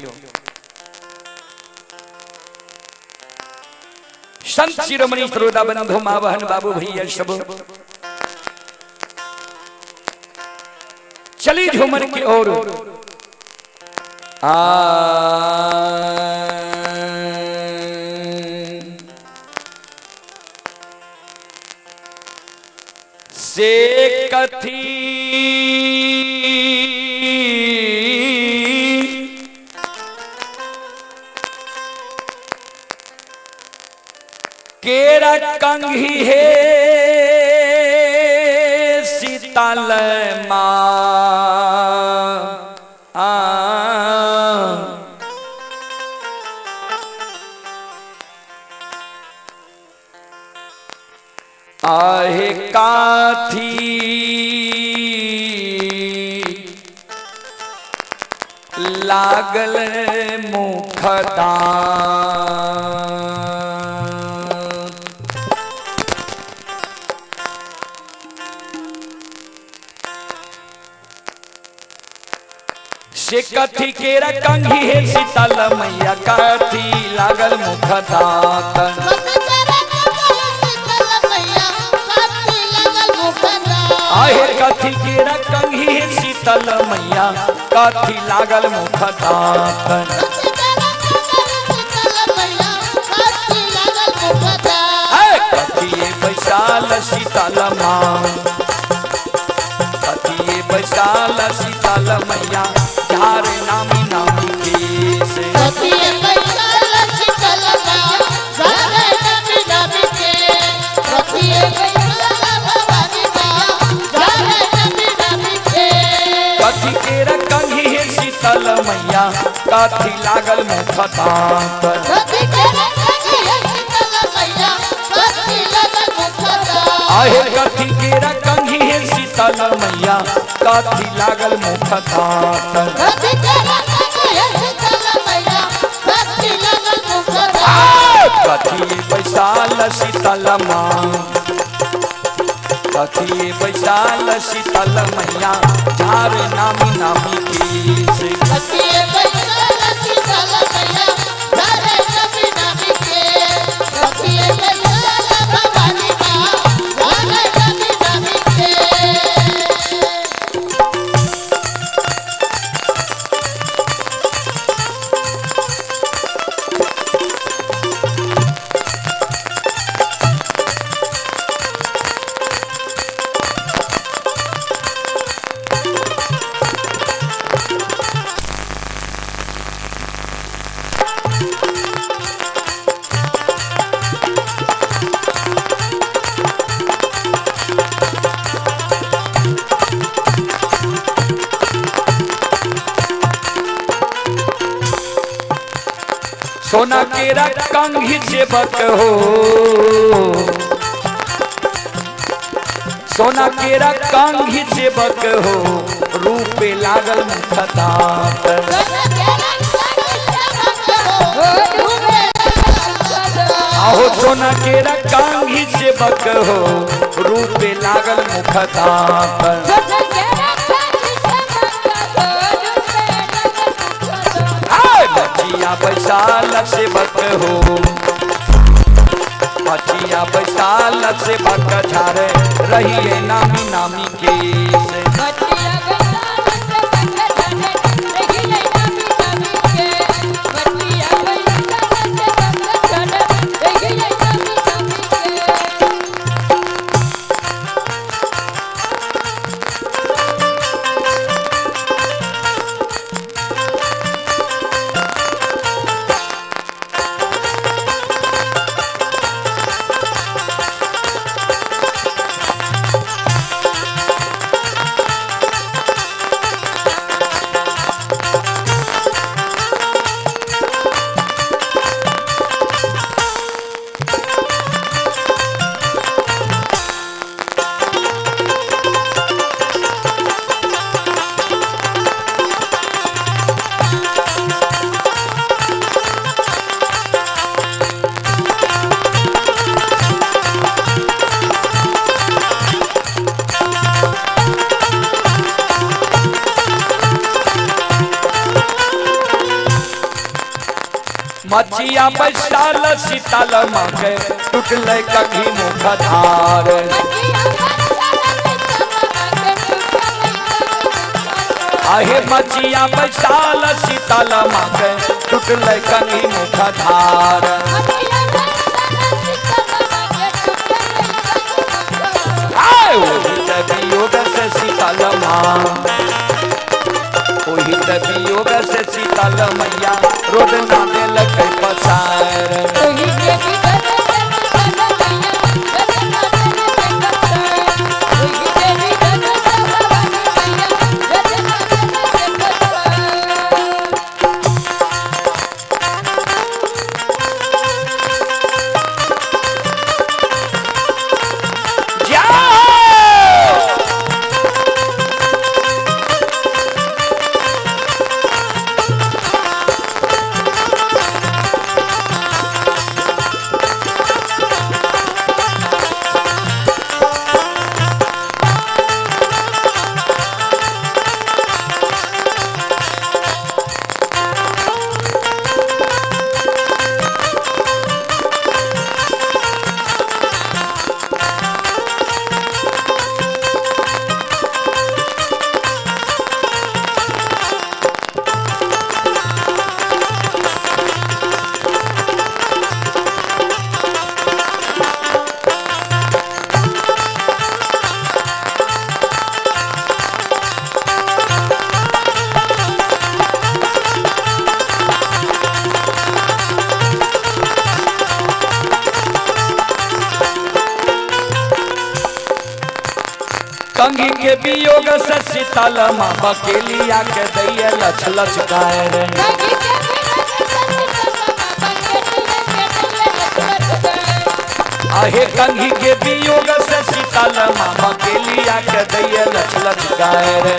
संत शिरोमणि श्रोता बंधु माँ बहन बाबू भैया सब चली झूमर की ओर। आ से कथी केरा कंघी है शीतल माँ आहे काथी लागल मुखदा। से कथी केरा कंघी है शीतल मैया काथी लागल मुखदात। आहे कथी केरा कंघी है शीतल मैया काथी लागल मुखदात। कथी बैसाल शीतल माँ, कथी बैसाल शीतल मैया झार नामी नामी केस। कथी केरा कंघी है शीतल मैया काथी लागल मुखदात। आहे कथी केरा कंघी है शीतल मैया काथी लागल मुखदात। कथी बैसाल शीतल माँ, कथी बैसाल शीतल मैया झार नामी नामी केस। सोना केरा कंघी सेवक हो, सोना केरा कंघी सेवक हो, रूपे लागल मुखदात। आहो सोना केरा कंघी सेवक हो, रूपे लागल मुखदात। मचिया बैसाल सेवक हो, मचिया बैसाल सेवक झारे रहिए नामी नामी केस। मचिया बैसाल शीतल माँ के टूटले कभी मुख धार। आहे मचिया बैसाल शीतल माँ के टूटले कभी मुख धार। आय ओही त वियोग से शीतल माँ, ओही त वियोग से शीतल मैया रोड ना देलक पसार। जाओ कंघी के वियोग से शीतल माँ बकेलिया के दैया लछ लछ गाय रे। आहे कंघी के वियोग से शीतल माँ बकेलिया के दैया लछ लछ गाय रे।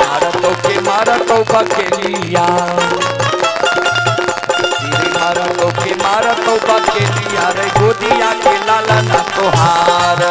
मारतो के मारतो बकेलिया, मारतो के मारतो बकेलिया रे गोदिया के लाला ना तोहार।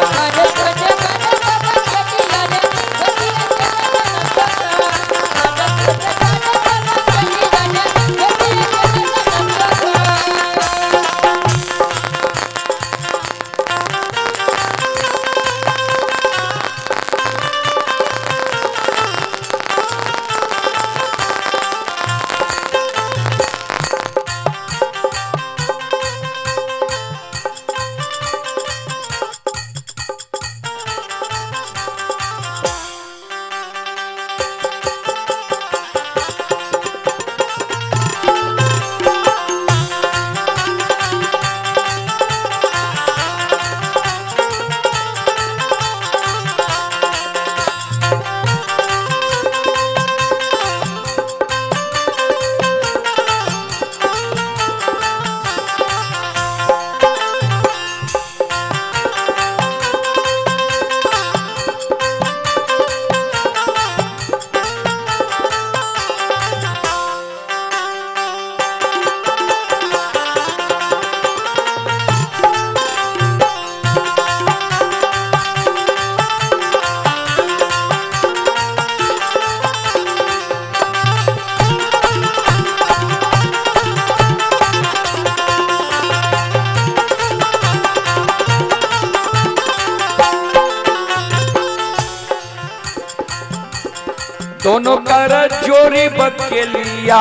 दोनों कर जोरी बकेलिया,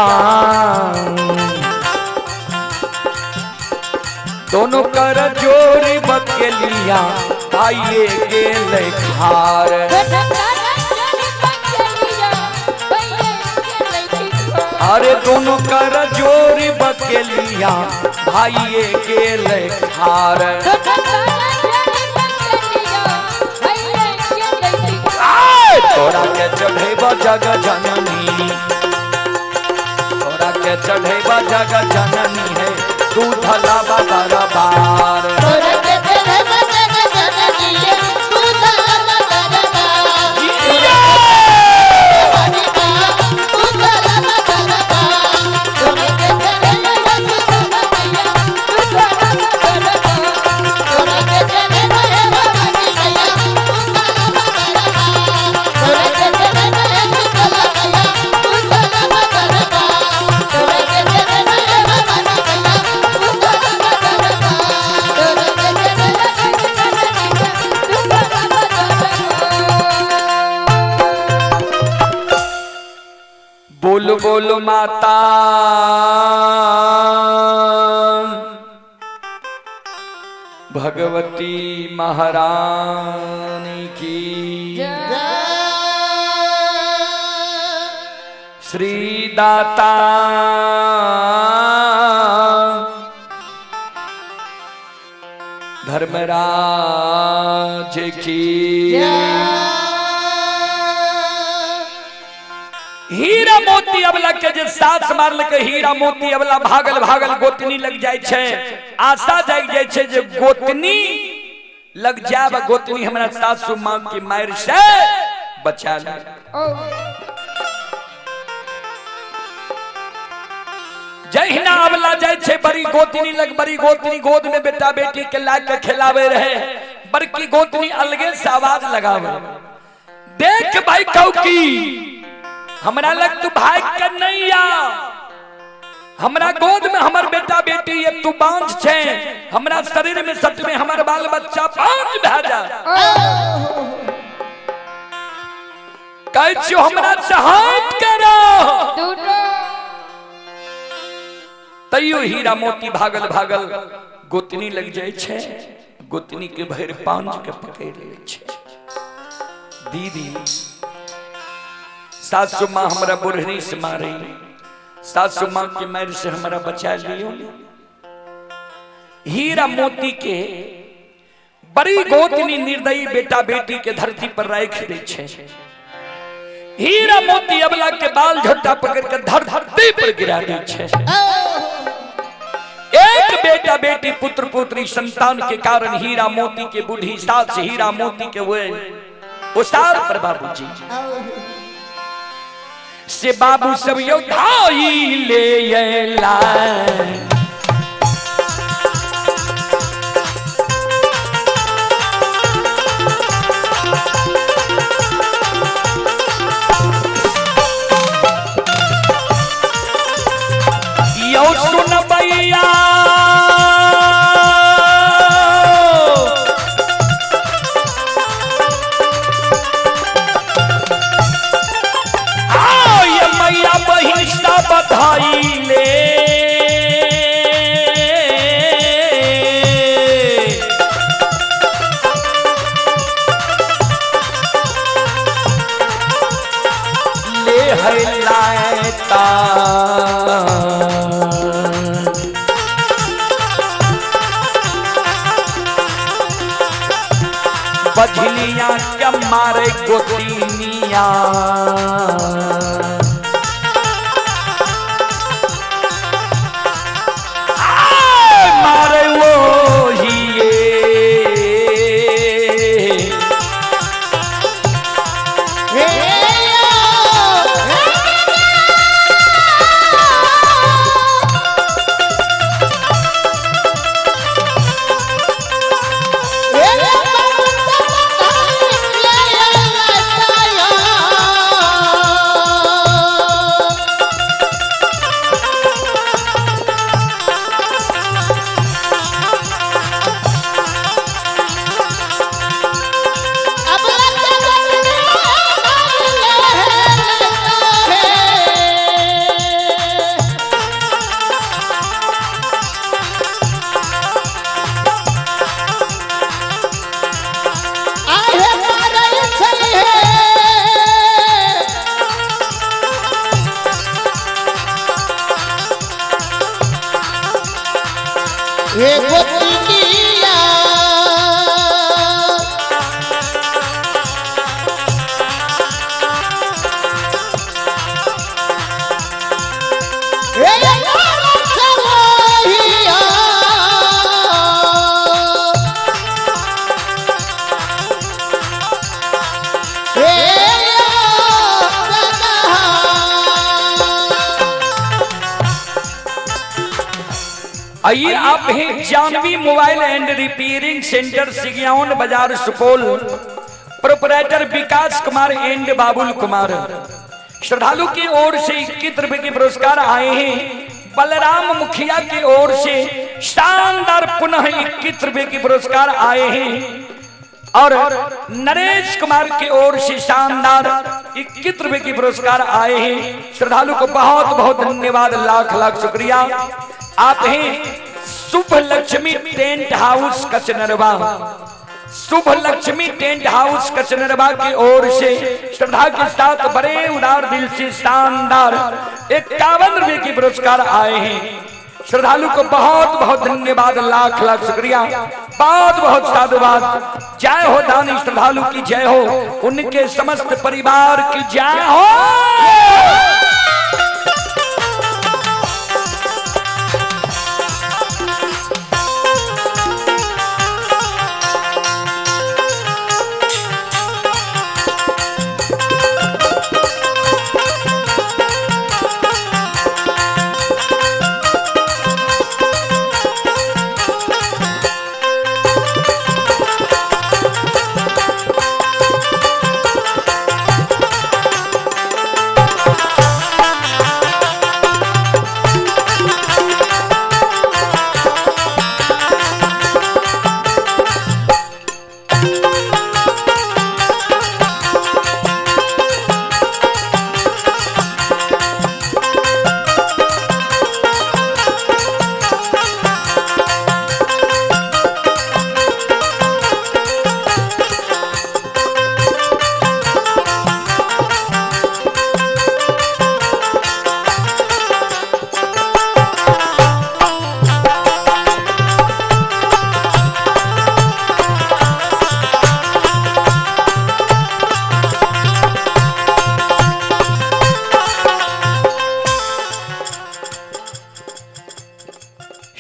दोनों कर जोरी बकेलिया आइए गेल खार। अरे दोनों कर जोरी बकेलिया भाइये गेल खार। तोरा के चढ़ेबा जग जननी, तोरा के चढ़ेबा जग जननी है दूध लाबा दरबार। तोरा के चढ़ेबा जग जननी है दूध लाबा दरबार। तोरा के चढ़ेबा जग जननी है दूध लाबा दरबार। तोरा के चढ़ेबा जग जननी है दूध लाबा दरबार। तोरा के चढ़ेबा जग जननी है। बोलो माता भगवती महारानी की, श्री दाता धर्मराज की। हीरा मोती अबला के जे सास मारलकै, हीरा मोती अबला भागल भागल गोतनी लग जाय छै। आशा जागि जाय छै जे गोतनी लग जायब, गोतनी हमरा सासु माँ के मारि से बचा ले। जहिना अबला जाय छै बड़ी गोतनी लग, बड़ी गोतनी गोद में बेटा बेटी के ला के खिलावे रहे, बड़की गोतनी अलगे से आवाज लगावे, देख भाई कौकी हमरा लग तू भाग के नहीं आ, हमरा गोद में हमर बेटा बेटी ये तू बांझ छे, हमरा शरीर में सच में हमर बाल बच्चा बांझ भए जा, कहै छियौ हमरा से हाथ करो। तैयो हीरा मोती भागल भागल गोतनी लग जाय छै, गोतनी के भरि पांज के पकड़ लै छै। दीदी सासु माँ हमरा बुढ़नी से मारे, सासु माँ के मार से हमरा बचा लियो। हीरा मोती के बड़ी गोतनी निर्दयी बेटा बेटी के धरती पर राख दै छै। हीरा मोती अबला के बाल झोटा पकड़ के धरती पर गिरा दै छै। एक बेटा बेटी पुत्र पुत्री संतान के कारण हीरा मोती के बूढ़ी सास हीरा मोती के हुए उसार पर बाबूजी से बाबू सब योद्धाई ले अयला। यौ सुनबैया आय मैया बहिन सा बधाई ले, ले है लायता। बझनिया के मारे गोतिनिया, आय मारे वो ही आइए आप हैं Janvi mobile and repairing centre, Sigiyaon Bazar, Supaul. Proprietor Vikas Kumar and Babul Kumar. श्रद्धालु की ओर से 21 रुपए के पुरस्कार आए हैं। बलराम मुखिया की ओर से शानदार पुनः 21 रुपए के पुरस्कार आए हैं। और नरेश कुमार की ओर से शानदार 21 रुपए की पुरस्कार आए हैं। श्रद्धालु को बहुत बहुत धन्यवाद, लाख लाख शुक्रिया। आप हैं Shubh Lakshmi tent house Kachnarwa, Shubh Lakshmi tent house Kachnarwa की ओर से श्रद्धा के साथ बड़े उदार दिल से शानदार 51 रुपए की पुरस्कार आए हैं। श्रद्धालु को बहुत बहुत धन्यवाद, लाख लाख शुक्रिया, बहुत बहुत साधुवाद। जय हो दानी श्रद्धालु की जय हो, उनके समस्त परिवार की जय हो।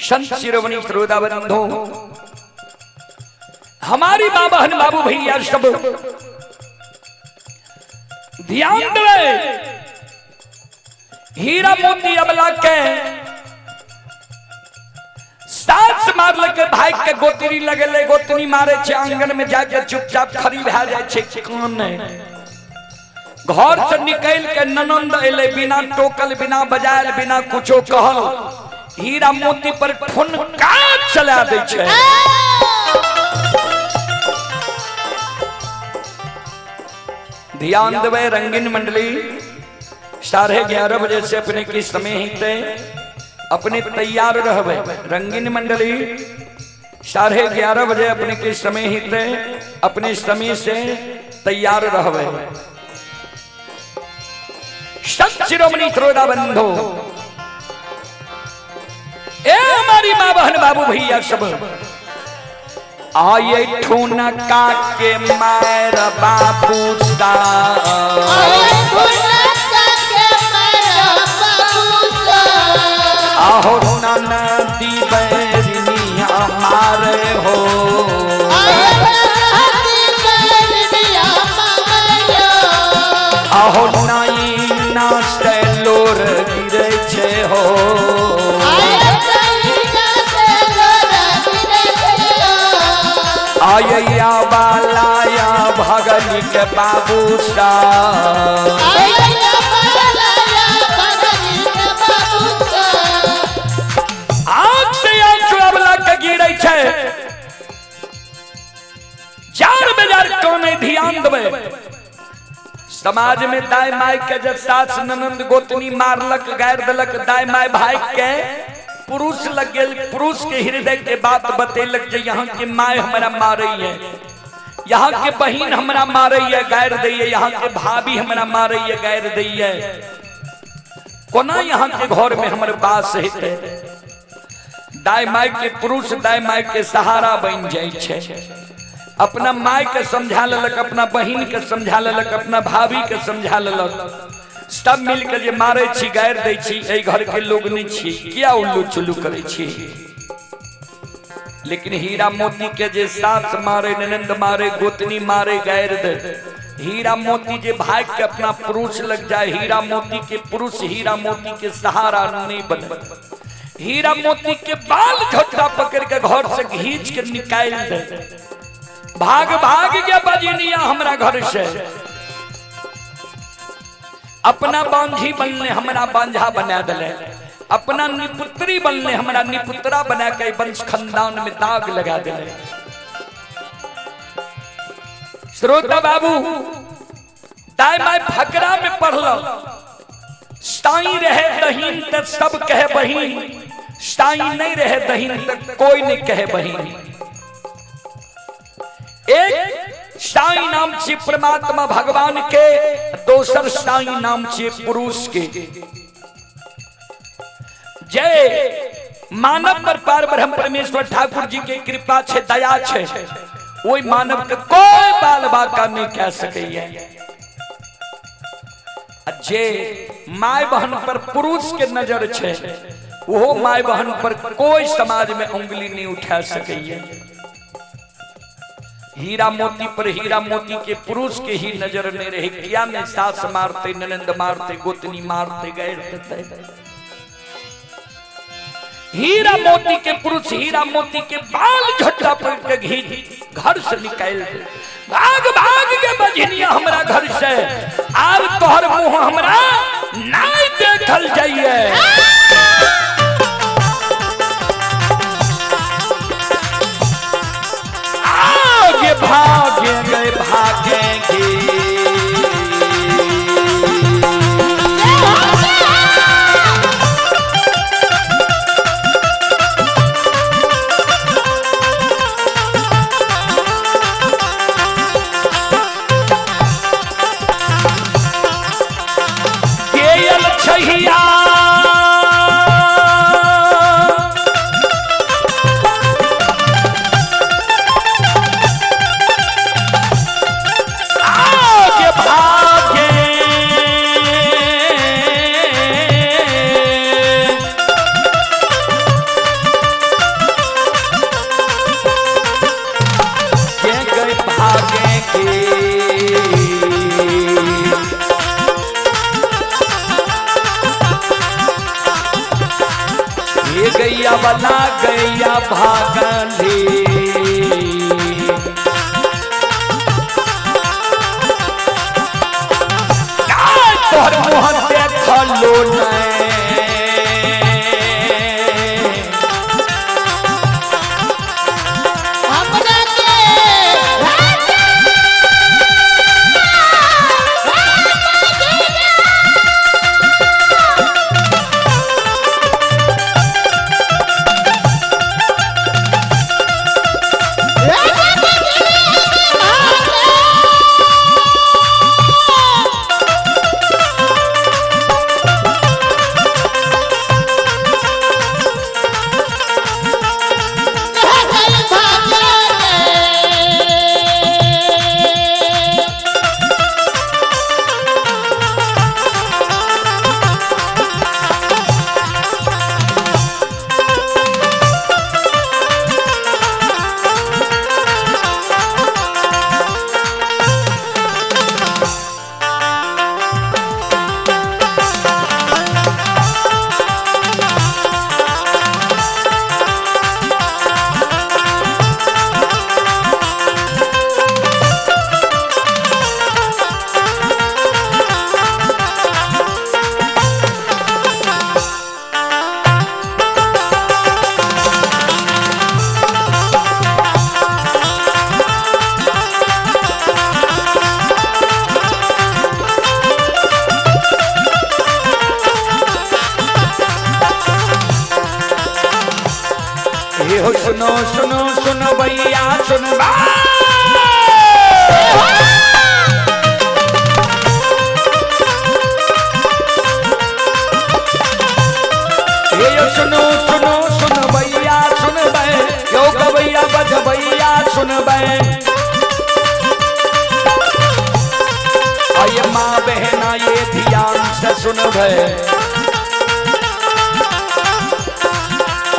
संत शिरोमणि श्रोता बंधु, हमारी माँ बहन बाबू भैया सब ध्यान दे। हीरा मोती अबला के सास मारल के भाई के गोतनी लगले, गोतनी मारे छे आंगन में जाके चुपचाप खड़ी भए जाय छे। कान घर से निकल के ननंद एले, बिना टोकल बिना बजायल बिना कुछो कहल हीरा मोती पर ठुनका चला दै छे। ध्यान देवे रंगीन मंडली, 11:30 बजे से अपने की समय ही अपने तैयार रहबे। रंगीन मंडली 11:30 बजे अपने के समय ही अपने समय से तैयार रहबे। संत शिरोमणि श्रोता बंधु, ए हमारी माँ बहन बाबू भैया सब आये ठुनका के मार बाबू सा, आहो ननदी बैरनिया मारे हो, आहो नाई नाचे लोर गिरे छे हो, आया बालाया भगनी के बाबू सा, आग से आग चुरावला के गिरे छे। चार बेजार कोने ध्यान देवे। समाज में दाई माई के जब सास ननंद गोतनी मारलक गायर दलक, दाई माई भाई के पुरुष लग गेल, पुरुष के हृदय के बात बतेलक जे यहाँ के my हमरा मारे है, यहाँ के बहिन हमरा मारे है गायर दै है, यहाँ के भाभी हमरा मारे है गायर दै है, कोना यहाँ के घर में हमर बास हेतै। दाई माई के पुरुष दाई माई के सहारा बन जाय छै। अपना my के समझा लेलक, अपना बहिन के समझा लेलक, अपना भाभी के समझा लेलक, सब मिलके जे मारे छी गारि दै छी, एहि घर के लोग नहीं छी, किया उल्लू चुल्लू करे छी। लेकिन हीरा मोती के जे सास मारे ननंद मारे गोतनी मारे गारि दे, हीरा मोती जे भाग के अपना पुरुष लग जाए, हीरा मोती के पुरुष हीरा मोती के सहारा नहीं बने, हीरा मोती के बाल झोटा पकड़ के घर से घींच के निकाल दे, भाग भाग गया बजनिया हमरा घर से, अपना बांझी बनने हमरा बांझा बना दिले, अपना निपुत्री बनने हमरा निपुत्रा बना के वंश खानदान में दाग लगा दिले। श्रोता बाबू दाय my फकरा में पढ़ल, साई रहे दहीन त सब कहे बहीन, साई नहीं रहे दहीन त कोई नहीं कहे बहीन। एक साई नाम छे परमात्मा भगवान के, दोसर साई नाम छे पुरुष के। जय मानव पर पार ब्रह्म परमेश्वर ठाकुर जी के कृपा छे, दया छे, वही मानव के कोई बाल बाका नहीं कह सके। जे my बहन पर पुरुष के नजर छे, वो my बहन पर कोई समाज में उंगली नहीं उठा सके। हीरा मोती पर हीरा मोती के पुरुष के ही नजर नहीं रहे, किया में सास मारते, ननंद मारते, गोतनी मारते गए। हीरा मोती के पुरुष हीरा मोती के बाल झट्टा पकड़ के घी घर से निकाल दे, भाग भाग के बजनिया हमरा घर से, आब तोहर मुंह हमरा नहीं देखल जाइए। आगे भागे गए भागेंगे। गैया वाला गैया भागली, तोहर मुँह देखलो नहीं। सुनो सुनो सुनो भैया सुनो, सुनो सुनो सुनो भैया सुन बे, यो गवैया बजबैया सुन बे, आये माँ बहना ये ध्यान से सुन बे,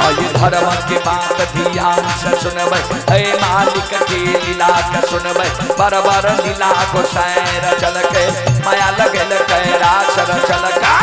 आये धर्म के बात ध्यान से सुनबै, हे मालिक के लीला के सुनबै, बरबर लीला गोसाई रचल के, माया लगल के रास रचल का।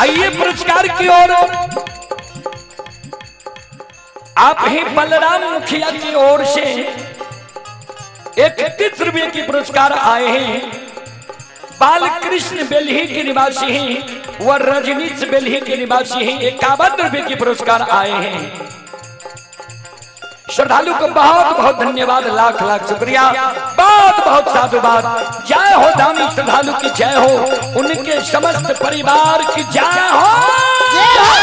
आइए पुरस्कार की ओर आप ही बलराम मुखिया की ओर से 31 रुपए के पुरस्कार आए हैं। बालकृष्ण बेलही के निवासी हैं व रजनीश बेलही के निवासी हैं। 51 रुपए के पुरस्कार आए हैं। श्रद्धालु को बहुत बहुत धन्यवाद, लाख लाख शुक्रिया, बहुत बहुत साधुवाद। जय हो दानी श्रद्धालु की जय हो, उनके समस्त परिवार की जय हो। जय हो।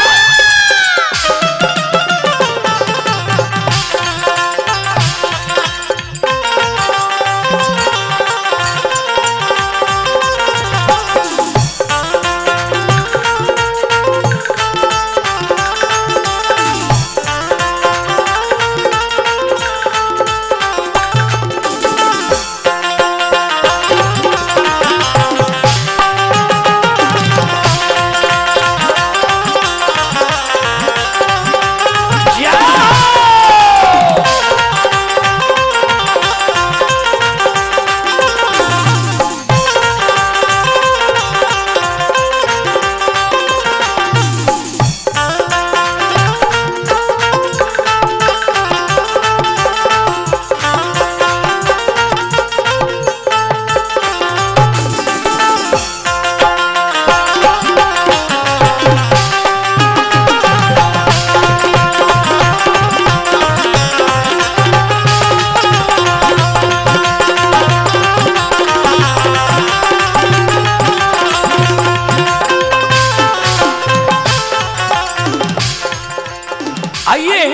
आइए,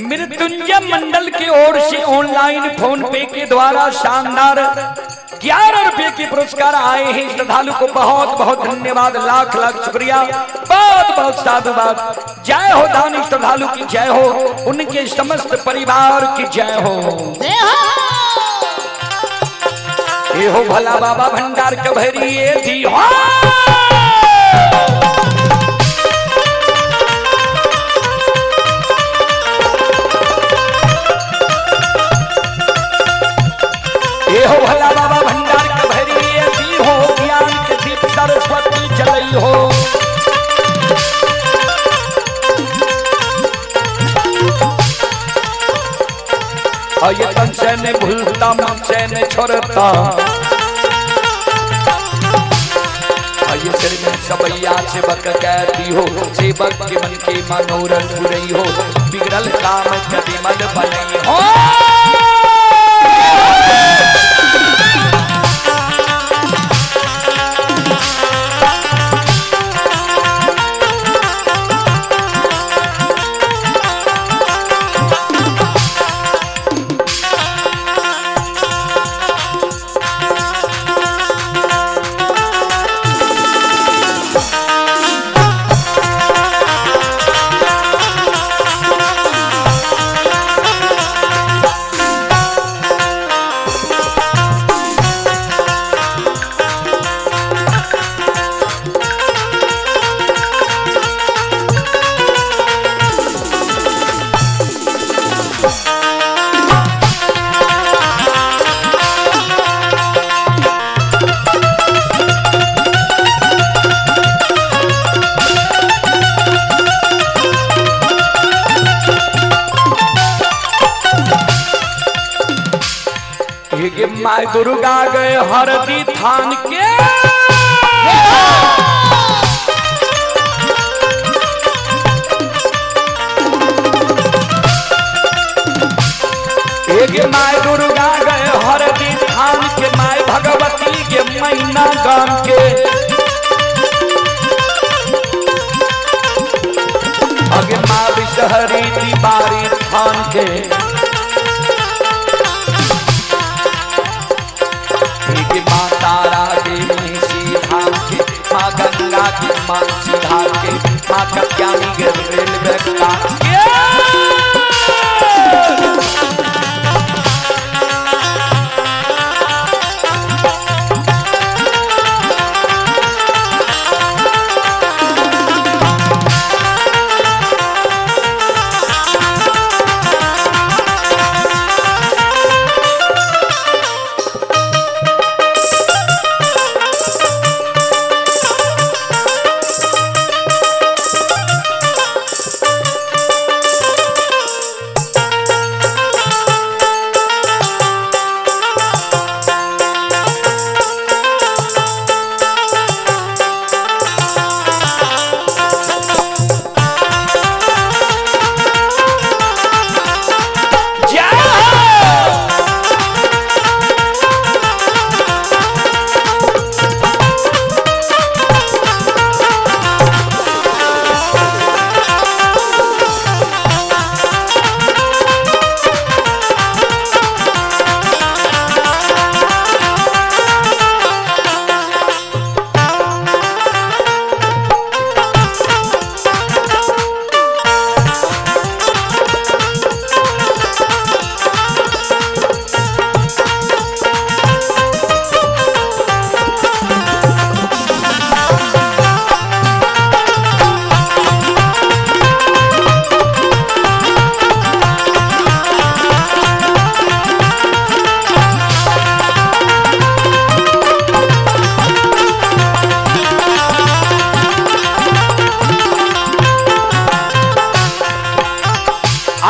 मृत्युंजय मंडल की ओर से ऑनलाइन फोन पे के द्वारा शानदार 11 रुपए के पुरस्कार आए हैं। श्रद्धालु को बहुत बहुत धन्यवाद, लाख लाख शुक्रिया, बहुत बहुत साधुवाद। जय हो दानी श्रद्धालु की जय हो, उनके समस्त परिवार की जय हो। जय हो। ये हो भला बाबा भंडार के भरिए दी हो। ये हो भला बाबा भंडार के भरिए दी हो, ज्ञान के दीप सरस्वती जलई हो। और ये तन से ने भूलता, मन से ने छोड़ता, और ये सिर में सबैया सेवक कहती हो, सेवक के मन के मनोरथ पुरई हो, बिगड़ल काम कभी मन बनई हो। ये माय दुर्गा गए हरदी थान के, एक my Durga गए हरदी थान के, my Bhagwati के मैना गाम के, अगे माँ विषहरी दीवारी थान के, एक माँ तारा देवी धाम के, माँ गंगा के मानसी धार के, माँ कत्यानी के रेलवे काट के।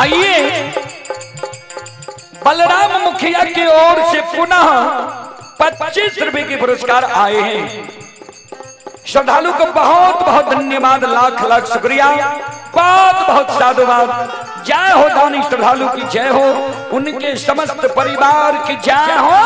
आइए बलराम मुखिया की ओर से पुनः 25 रुपए के पुरस्कार आए हैं। श्रद्धालु को बहुत बहुत धन्यवाद, लाख लाख शुक्रिया, बहुत बहुत साधुवाद। जय हो दानी श्रद्धालु की जय हो, उनके समस्त परिवार की जय हो।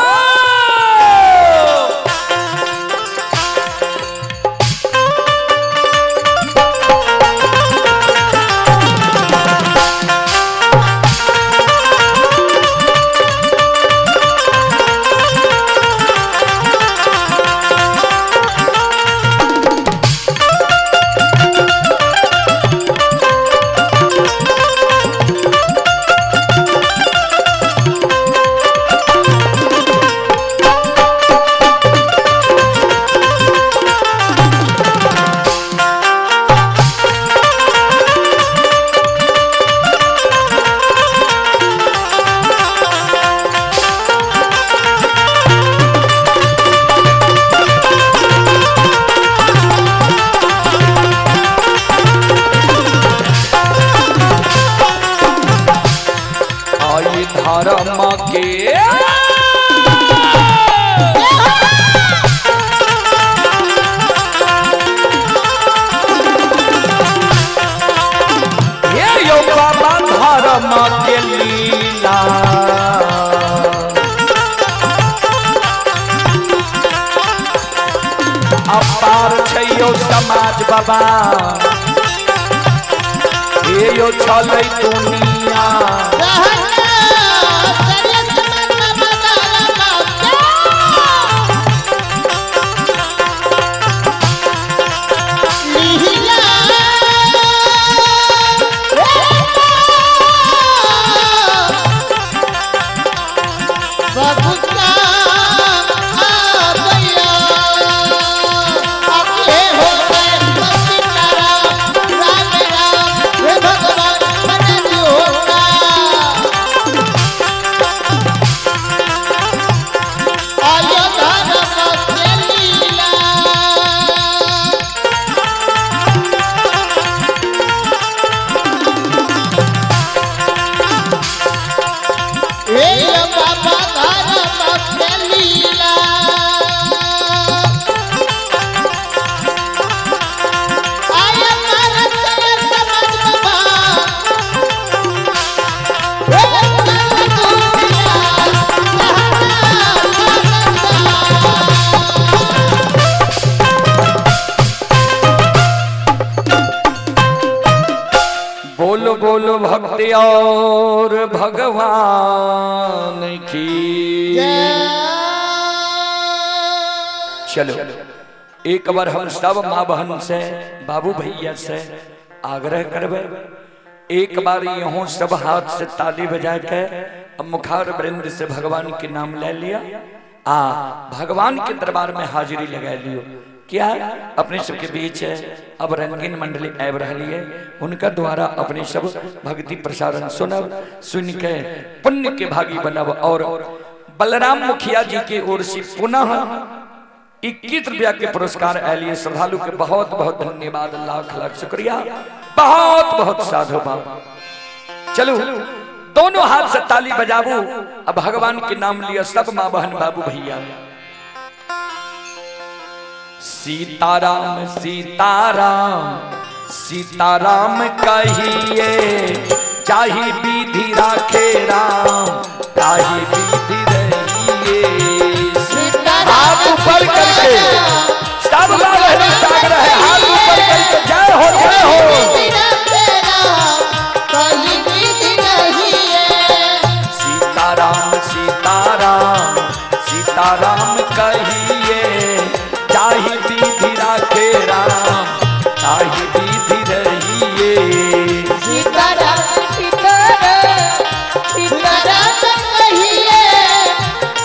आई धर्म के हे यो बाबा धर्म के लीला, अपार छैयो समाज बाबा, हे यो छलै दुनिया। बोलो बोलो भक्ति और भगवान की। चलो एक बार हम सब माँ बहन से बाबू भैया से आग्रह करबे, एक बार यूं सब हाथ से ताली बजा के मुखार वृंद से भगवान के नाम ले लिया, आ भगवान के दरबार में हाजिरी लगा लियो। क्या अपने सबके बीच है अब रंगीन मंडली आब रही है, उनका द्वारा अपने सब भक्ति प्रसारण सुनब, सुन के पुण्य के भागी बनब। और बलराम मुखिया जी की ओर से पुनः 21 रुपया के पुरस्कार आए श्रद्धालु के बहुत बहुत धन्यवाद, लाख लाख शुक्रिया, बहुत बहुत साधुवाद। चलो दोनों हाथ से ताली बजाबू, अब भगवान के नाम लिया सब माँ बहन बाबू भैया। सीताराम सीताराम सीताराम कहिए, चाही विधि राखे राम ताही विधि रहिए। हाथ ऊपर करके सब माँ बहन सागर है, हाथ ऊपर करके जय हो जय हो। सीताराम सीताराम सीताराम कहिए, ताही विधि राखे राम ताही विधि रहिए। सीताराम सीताराम सीताराम कहिए,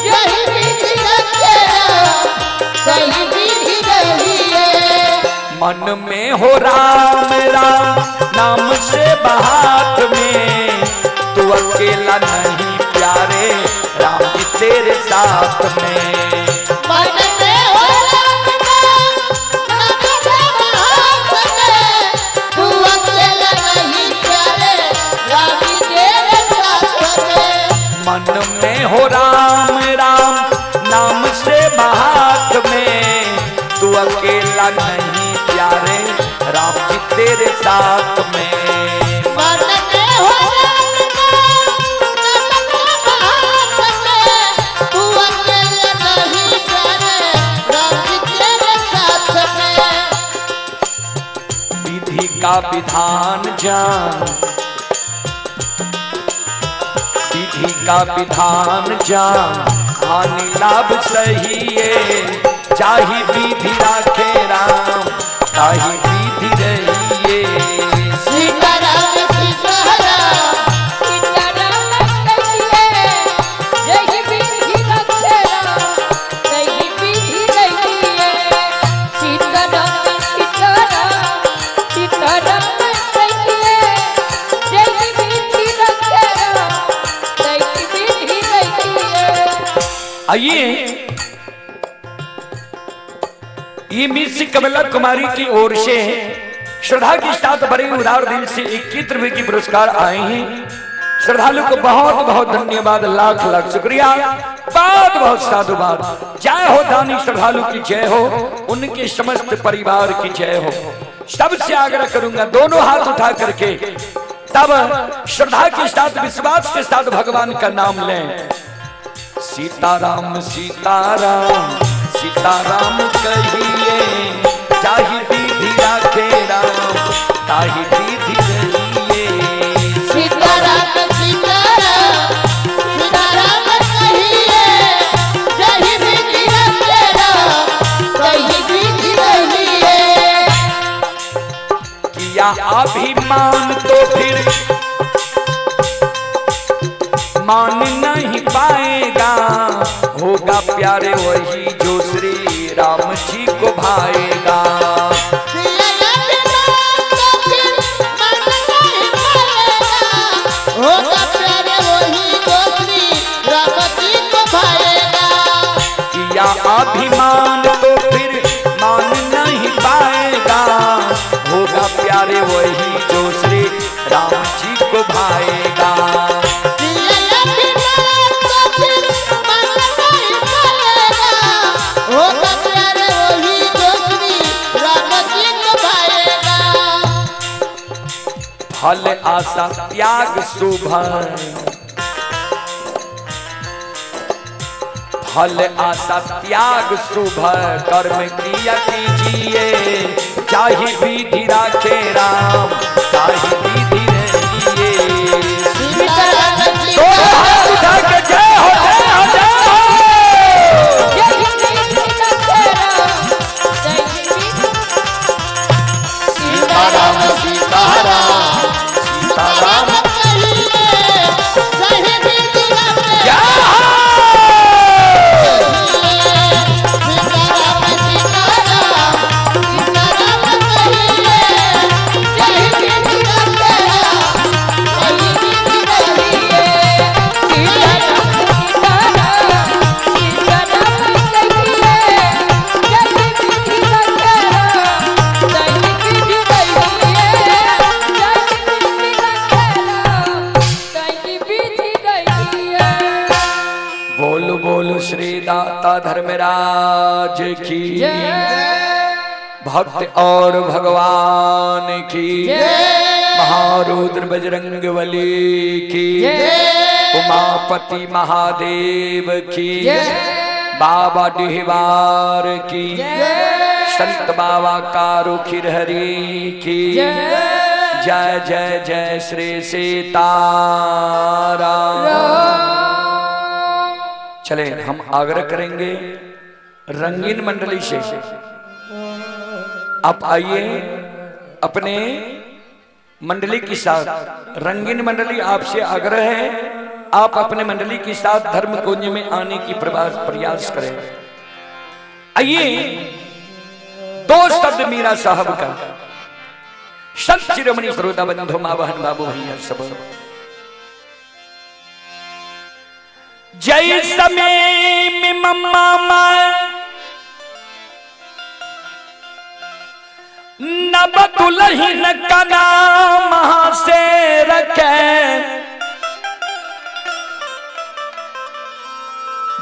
यही विधि रखे राम ताही विधि रहिए। मन में हो राम राम नाम से बात में, तू अकेला नहीं प्यारे राम जी तेरे साथ में। मन में हो राम राम नाम से बात में, तू अकेला नहीं प्यारे राम जी तेरे तेरे साथ में। तू अकेले नहीं प्यारे राम जी तेरे साथ में। विधि का विधान जान, विधि का विधान जान, हानि लाभ सही है, चाहे विधि राखे राम ताही विधि रहिए। सीताराम सीताराम सीताराम कहिए जय विधि रखे राम तही विधि रहिए। सीताराम सीताराम सीताराम कहिए जय विधि रखे राम तही विधि रहिए। आइए ये मिस कमला कुमारी की ओर से श्रद्धा के साथ बड़े उदार दिल से 21 रुपए की पुरस्कार आए हैं। श्रद्धालु को बहुत बहुत धन्यवाद, लाख लाख शुक्रिया, बहुत बहुत साधुवाद। जय हो दानी श्रद्धालु की जय हो, उनके समस्त परिवार की जय हो। सबसे आग्रह करूंगा दोनों हाथ उठा करके तब श्रद्धा के साथ विश्वास के साथ भगवान का नाम लें। सीताराम सीताराम सीताराम कहिए, चाहे विधि राखे राम ताही विधि रहिए। सीताराम सीताराम सीताराम कहिए जय विधि रखे राम तही विधि रहिए। किया अभिमान तो फिर मान नहीं पाएगा, होगा प्यारे वही जो श्री राम जी को भाएगा। होगा प्यारे वही जो श्री राम जी को भाएगा। किया अभिमान तो फिर मान नहीं पाएगा, होगा प्यारे वही जो श्री राम जी को भाएगा। होगा प्यारे वही जो श्री राम जी को भाएगा। फल आशा त्याग शुभ, फल आशा त्याग शुभ कर्म किया कीजिए, चाहे विधि राखे राम ताही विधि रहिए। सीताराम दो हाथ उठा के जय हो जय हो जय हो। जय विधि रखे राम तही विधि। सीताराम सीताराम सीताराम कहिए जय विधि रखे जय हो। सीताराम सीताराम सीताराम कहिए जय विधि रखे राम तही विधि रहिए। सीताराम सीताराम सीताराम कहिए जय विधि रखे राम तही विधि रहिए। जय विधि रखे राम तही विधि रहिए। बोलो बोलो श्री दाता धर्मराज की जय। भक्त और भगवान की जय। महारुद्र बजरंग बली की जय। उमापति महादेव की जय। बाबा डिहवार की जय। संत बाबा कारू खिरहरी की जय। जय जय जय श्री सीताराम। चले हम आग्रह करेंगे रंगीन मंडली से, आप आइए अपने मंडली के साथ। रंगीन मंडली आपसे आग्रह है, आप अपने मंडली के साथ धर्म कुंज में आने की प्रयास करें। आइए दो शब्द मीरा साहब का। संत शिरोमणि श्रोता बंधु माँ बहन बाबू भैया सब, जय समय में मम्मा माँ नब दुल्हन का नाम से रखे,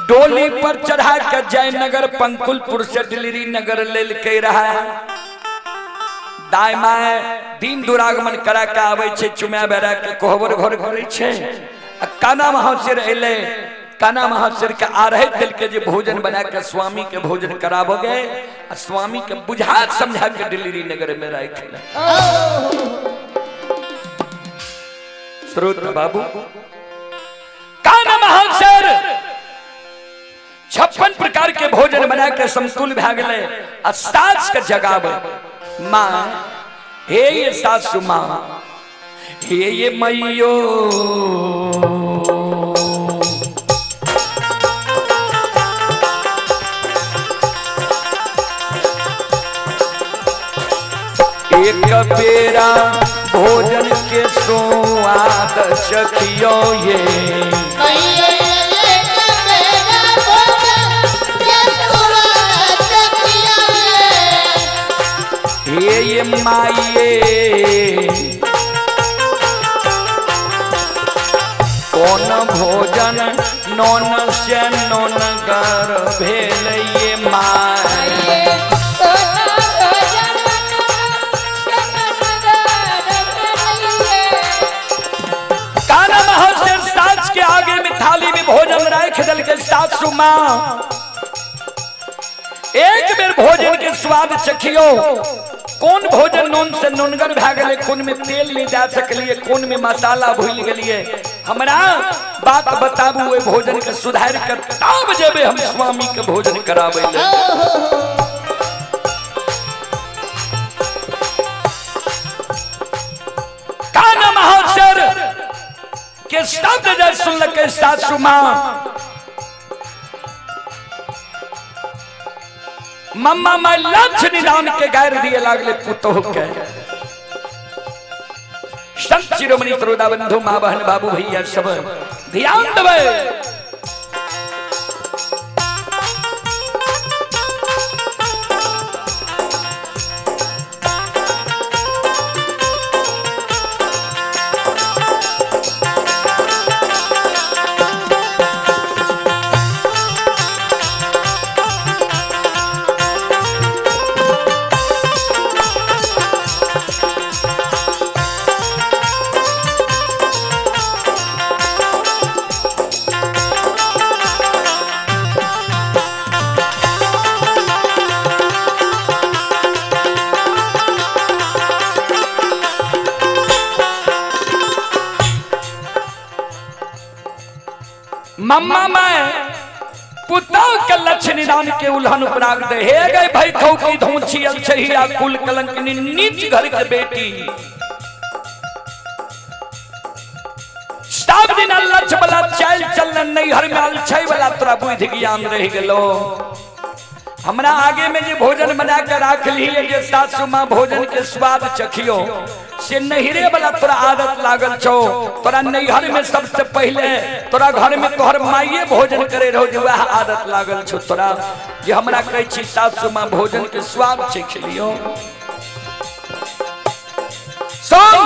डोली पर चढ़ा के जयनगर पंकुलपुर से डिलीरी नगर ले के रहा। दाएं माए दिन दुरागमन करा के आबै छै, चुमा बेरा के कोहबर घर करै छै। आ काना महाशय अयलै, काना महाशय के आरह देलकै जे भोजन बना के स्वामी के भोजन कराबो गए, आ स्वामी के बुझा समझा के डिलीवरी नगर में राखि। श्रोत बाबू, काना महाशय 56 प्रकार के भोजन बना के समतुल भए गेलै आ सास के जगावे, माँ हे ये सासु माँ, हे ये मैयो, एक बेरा भोजन के स्वाद चखियो ये। हे ये माइये, कौन भोजन नोन से नोन गर भेल ये माई। काना महाशय सास के आगे में थाली में भोजन राख दल के सासु माँ एक बेर भोजन के स्वाद चखियो। कौन भोजन नून से नूनगर भए गेलै, कोन में तेल नहीं दे सकलिए, कोन में मसाला भूल गेलिए, हमरा बात बताबू, ओहि भोजन के सुधार के तब जेबै हम स्वामी के भोजन कराबै ले। काना महाशय के शब्द जे सुनलकै सासु माँ, मम्मा मैं लक्ष्य निदान के गायर दिए लागले पुतोह के। संत शिरोमणि त्रोदा बंधु माँ बहन बाबू भैया सब ध्यान देबै। मम्मा मैं पुतोह के लक्ष्य निदान के उल्हन उपराग दे। हे गए भाई खौकी धोछी अलछहिया कुल कलंकनी नीच घर के बेटी, सब दिन लक्ष्य वाला चाल चलन नैहर में अलछई वाला तोरा बुद्धि ज्ञान रह गेलो। हमरा आगे में जे भोजन बना के राख ली जे सासु माँ भोजन के स्वाद चखियो, से नैहरे वाला तोरा आदत लागल छौ। तोरा नैहर में सबसे पहले तोरा घर में तोहर माइये भोजन करे रहो, जे वह आदत लागल छौ तोरा, जे हमरा कहै छी सासु माँ भोजन के स्वाद चख लियो। सुन,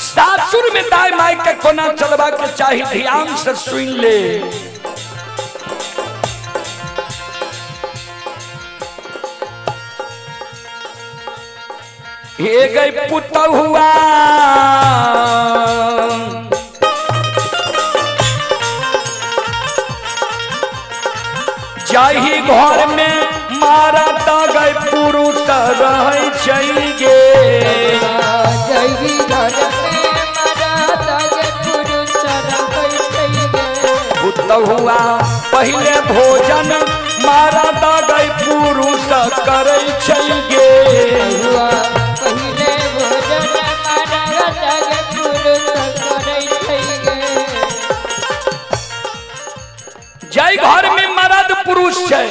सासुर में दाई माई के कोना चलबा के चाही, ध्यान से सुन ले। हे गई पुतहुआ जाही घर में मारा त गई पुरुष रहै छै गे। जाही घर में मारा त गई पुरुष रहै छै गे। पुतहुआ पहिले भोजन मारा त गई पुरुष करै छै गे। पहिले भोजन मारा त गई पुरुष करै छै गे। जाहि घर में मरद पुरुष छै,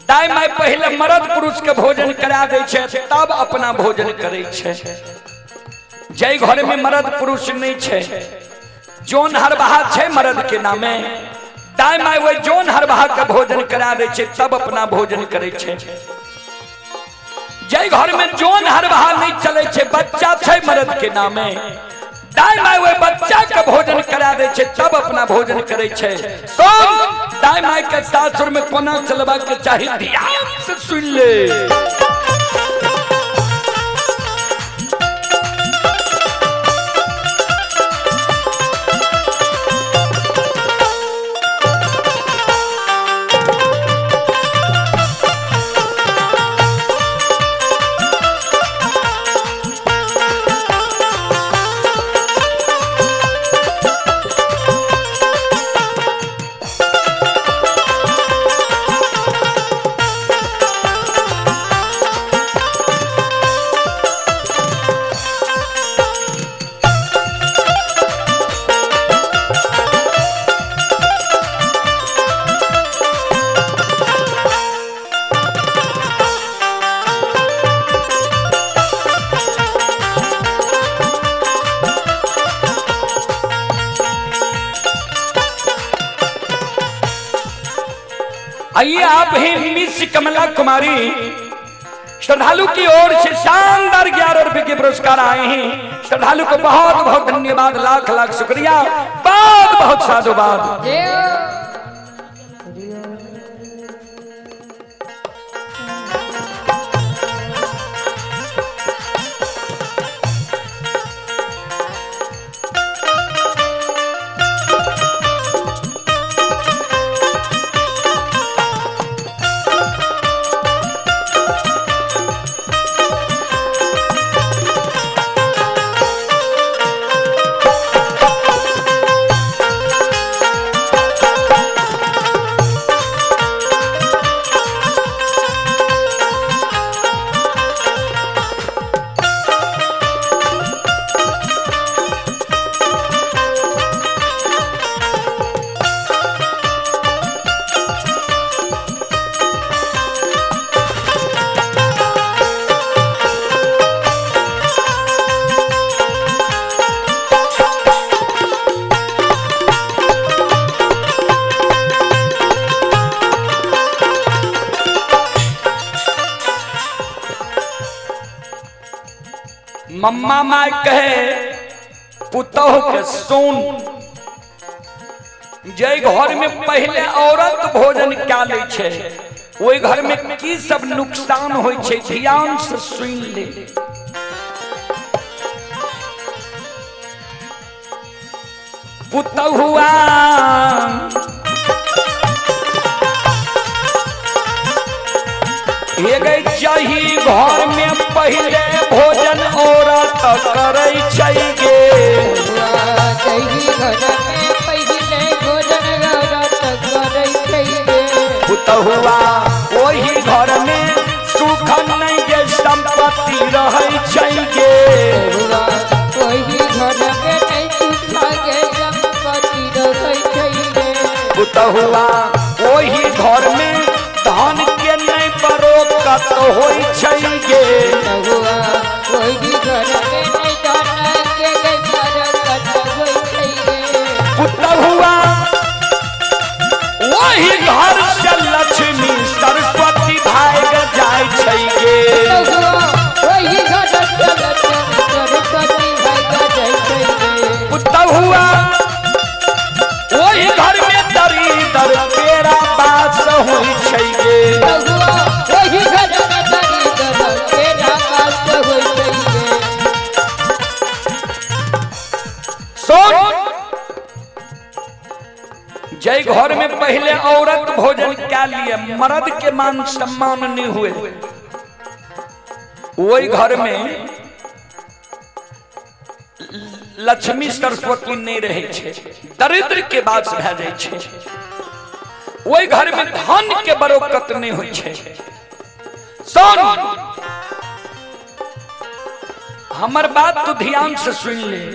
दाई माई पहिले मरद पुरुष के भोजन करा दै छै तब अपना भोजन करै छै। जाहि घर में मरद पुरुष नहीं छै, जोन हरबाहा छै मरद के नामे, दाई माई वही जोन हरबाहा के भोजन करा दै छै तब अपना भोजन करै छै। जाहि घर में जोन हरबाहा नहीं चले छै, बच्चा छै मरद के नामे, दाई माई वही बच्चा के भोजन करा दै छै तब अपना भोजन करै छै। सुन, दाई माई के सासुर में कोना चलबा के चाही, ध्यान से सुन ले। आइए आप हैं मिस कमला कुमारी, श्रद्धालु की ओर से शानदार 11 रुपए के पुरस्कार आए हैं। श्रद्धालु को बहुत बहुत धन्यवाद, लाख लाख शुक्रिया, बहुत बहुत साधुवाद। मम्मा माय कहे पुतोह के सुन, जय घर में पहले औरत भोजन क्या ले छे, ओहि घर में की सब नुकसान होय छे, ध्यान से सुन ले। पुतहुआ हे गई चाही घर में पहले भोजन औरत करै छै गे। पुतहुआ ओही घर में सुख नहीं गे संपत्ति रहै छै गे। पुतहुआ ओही घर में धन के नहीं बरोकत होई छै गे। पुतहुआ ओही घर से लक्ष्मी सरस्वती भाग जाय छै गे। पुतहुआ ओही घर में दरिदर तेरा बास होई छै गे। जय घर में पहले औरत भोजन क्या लिए मर्द के मान सम्मान नहीं हुए, वही घर में लक्ष्मी सरस्वती नहीं रहे छे, दरिद्र के बास भए जाय छे। वही घर में धन के बरकत नहीं हुई छे। सुन हमर बात तो ध्यान से सुन ले।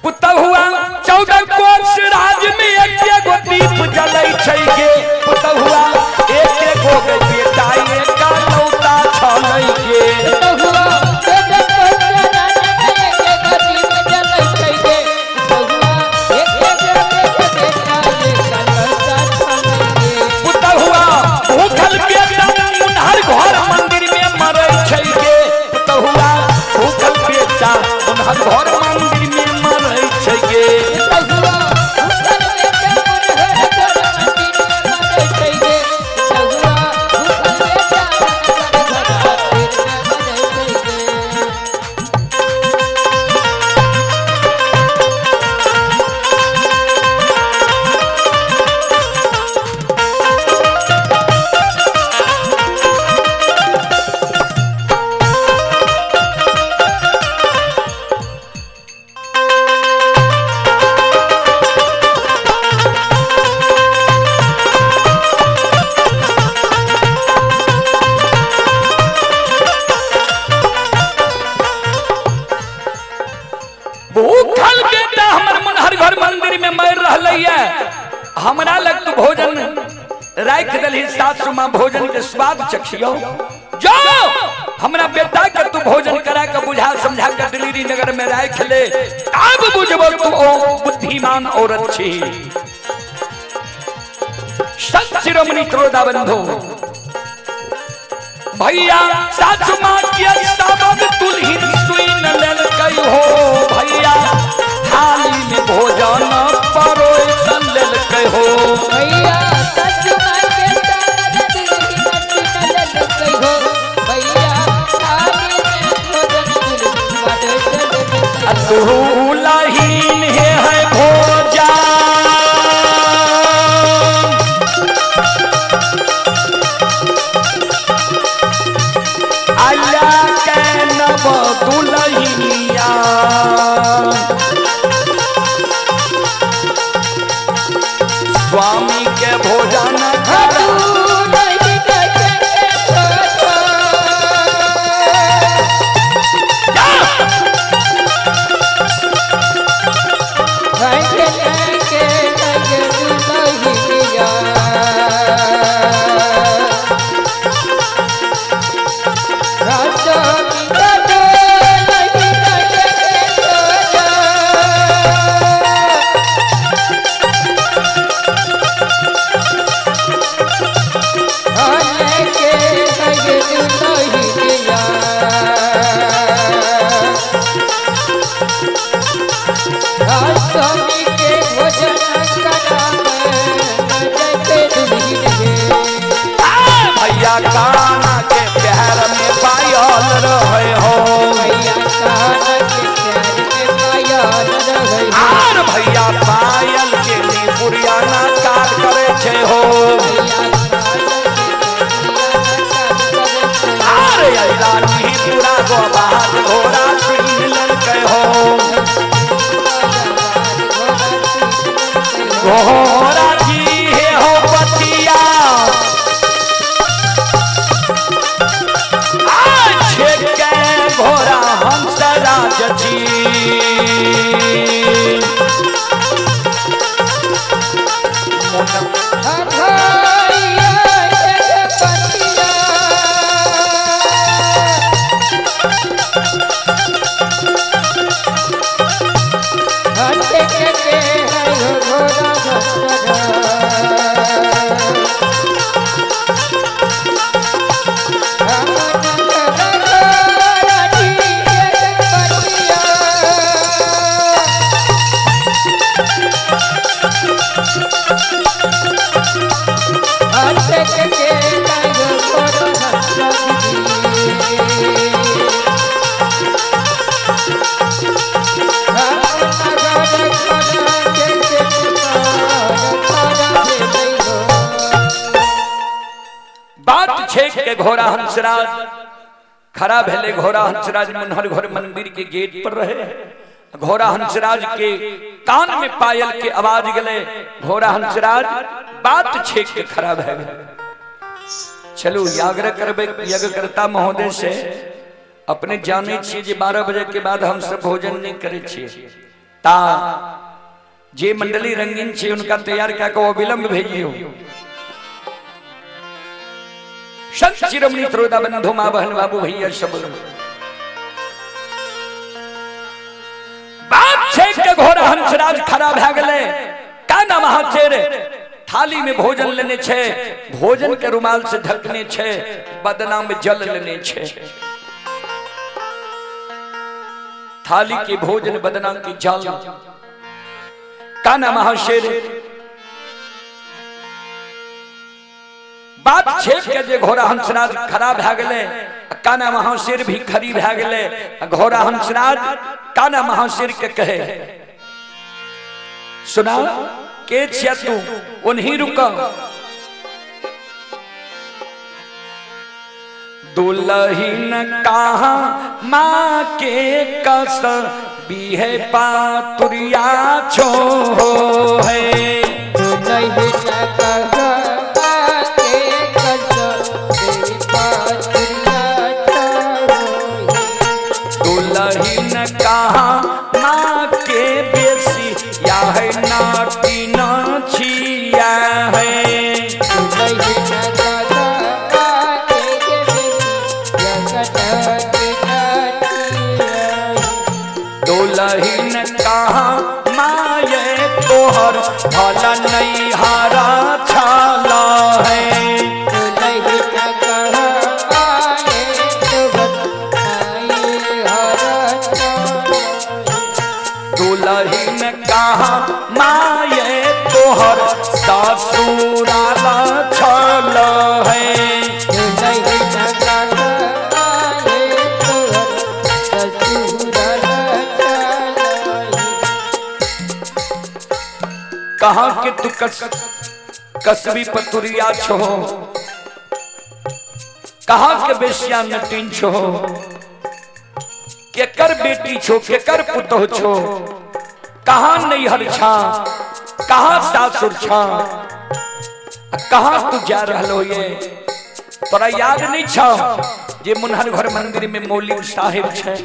पुतहुआ 14 कोस राज में एक एगो दीप जलै छै गे। पुतहुआ एक एगो बेटा एक लौता छलै गे। पुतहुआ भूखल बेटा मुनहर घर मंदिर में मरै छै गे। पुतहुआ भूखल बेटा मुनहर घर मंदिर में मरै छै गे। भूखल बेटा हमर मुनहर घर मंदिर में मर रहलै है, हमरा लग तू भोजन राख दलही सासु माँ भोजन के स्वाद चखियो। जाओ हमरा बेटा के तू भोजन करा के बुझा समझा के दिल्ली नगर में राख ले, तब बुझबो तू ओ बुद्धिमान औरत छी। संत शिरोमणि त्रोदा बंधु भैया सासु माँ के सबद दुल्हिन सुन लेलकै हो भैया थाली में भोजन परोस लेलकै हो। भैया सच माँ के सबद दुल्हिन सुन लेलकै हो भैया थाली में भोजन दुल्हिन परोस लेलकै हो। दुल्हिन हे है भोजन अल्लाह के नव दुल्हिनिया स्वामी के भोजन करा। दुल्हिन के भोजन के लग दुल्हिनिया राजा दुल्हिन के भोजन के लग दुल्हिनिया स्वामी के भोजन करावे दुल्हिन हे। भैया काना के प्यार में पायल रहे हो भैया कान के प्यार में पायल रहे हो। आर भैया पायल के पुरियाना कार करे छे हो। भैया कान के प्यार में पायल आर अइला नहीं पूरा गोबार घोड़ा छीन लेलकै हो घोड़ा जी हे हो पतिया के घोड़ा हंस राज जी भैया के पतिया हट के है घोड़ा बात छे के घोड़ा हंसराज खड़ा भेले। घोड़ा हंसराज मुनहर घर मंदिर के गेट पर रहे। घोड़ा हंसराज के कान में पायल के आवाज गले। घोड़ा हंसराज बात छेक के खड़ा भए गेले। चलू आग्रह करबे यज्ञकर्ता महोदय से, अपने जाने छियै जे 12 बजे के बाद हम सब भोजन नहीं करे छियै, ता जे मंडली रंगीन छै उनका तैयार कए के अविलंब भेजियो। संत शिरोमणि त्रोदा बंधु माँ बहन बाबू भैया सब बात छेक के घोड़ा हंसराज खड़ा भए गेलै। का नाम महाचेर थाली में भोजन लेने छे, भोजन के रुमाल से ढकने छे, बदना में जल लेने छे। थाली के भोजन बदना के जल। का नाम महाशेर बात छेक के जे घोड़ा हंसराज खड़ा भए गेलै। काना महाशेर भी खड़ी भए गेलै। घोड़ा हंसराज काना महाशेर के कहे, सुना के छिया तू, उन्हीं रुक। दुल्हिन कहा माँ के कस बिहे पातुरिया छो है। दुल्हिन कहा माँ के बेसी या है नाटी नाचिया है। दुल्हिन कहा माये तोहर भला नहीं हारा छाला कहाँ माये तोहर ससुराल छल है। कहाँ के तू कसबी पतुरिया छो, कहाँ के बेसिया नटीन छो, केकर बेटी छो, केकर पुतोह छो, कहाँ नैहर छा, कहाँ सासुर छा, कहाँ तू जा रहल हो? ये तोरा याद नहीं छो जे मुनहर घर मंदिर में मौली साहेब छे?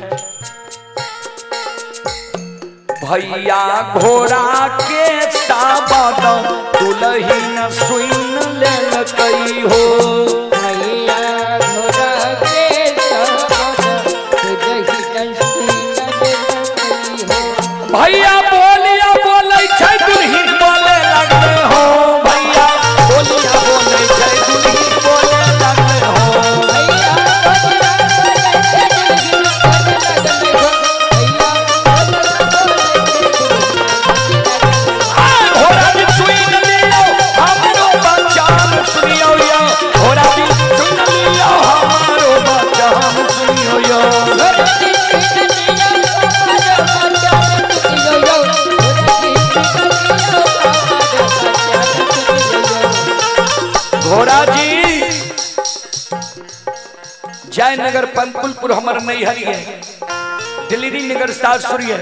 भैया घोड़ा के साबद दुलहिन सुन लेलकै हो। भैया घोड़ा के साबद दुलहिन सुन लेलकै हो। भैया बोलिया बोलै छै दुलहिन बोले लगले हो। भैया बोलिया बोलै छै दुलहिन बोले लगले हो। भैया बोलिया बोलै छै दुलहिन बोले लगले हो। भैया बोलिया बोलै छै दुलहिन आ घोड़ा जी सुन लियौ हमरो बचान सुनियौ यौ। घोड़ा जी सुन लियौ हमरो बचान सुनियौ यौ। घोड़ा जी जयनगर पंकुलपुर हमर नैहर है, दिल्ली नगर सासुर है।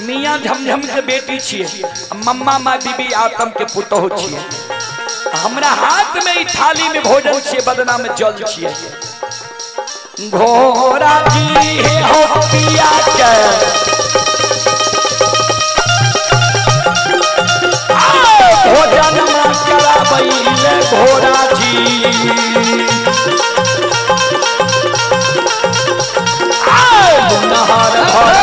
मियाँ झमझम के बेटी छिए, मम्मा माँ बीबी आतम के पुतोह छिए। हमरा हाथ में ई थाली में भोजन छिए, बदना में जल छिए। घोड़ा जी हे हो पिया के आओ, भोजन माँ कराबैले घोड़ा जी। आओ, मुनहर घर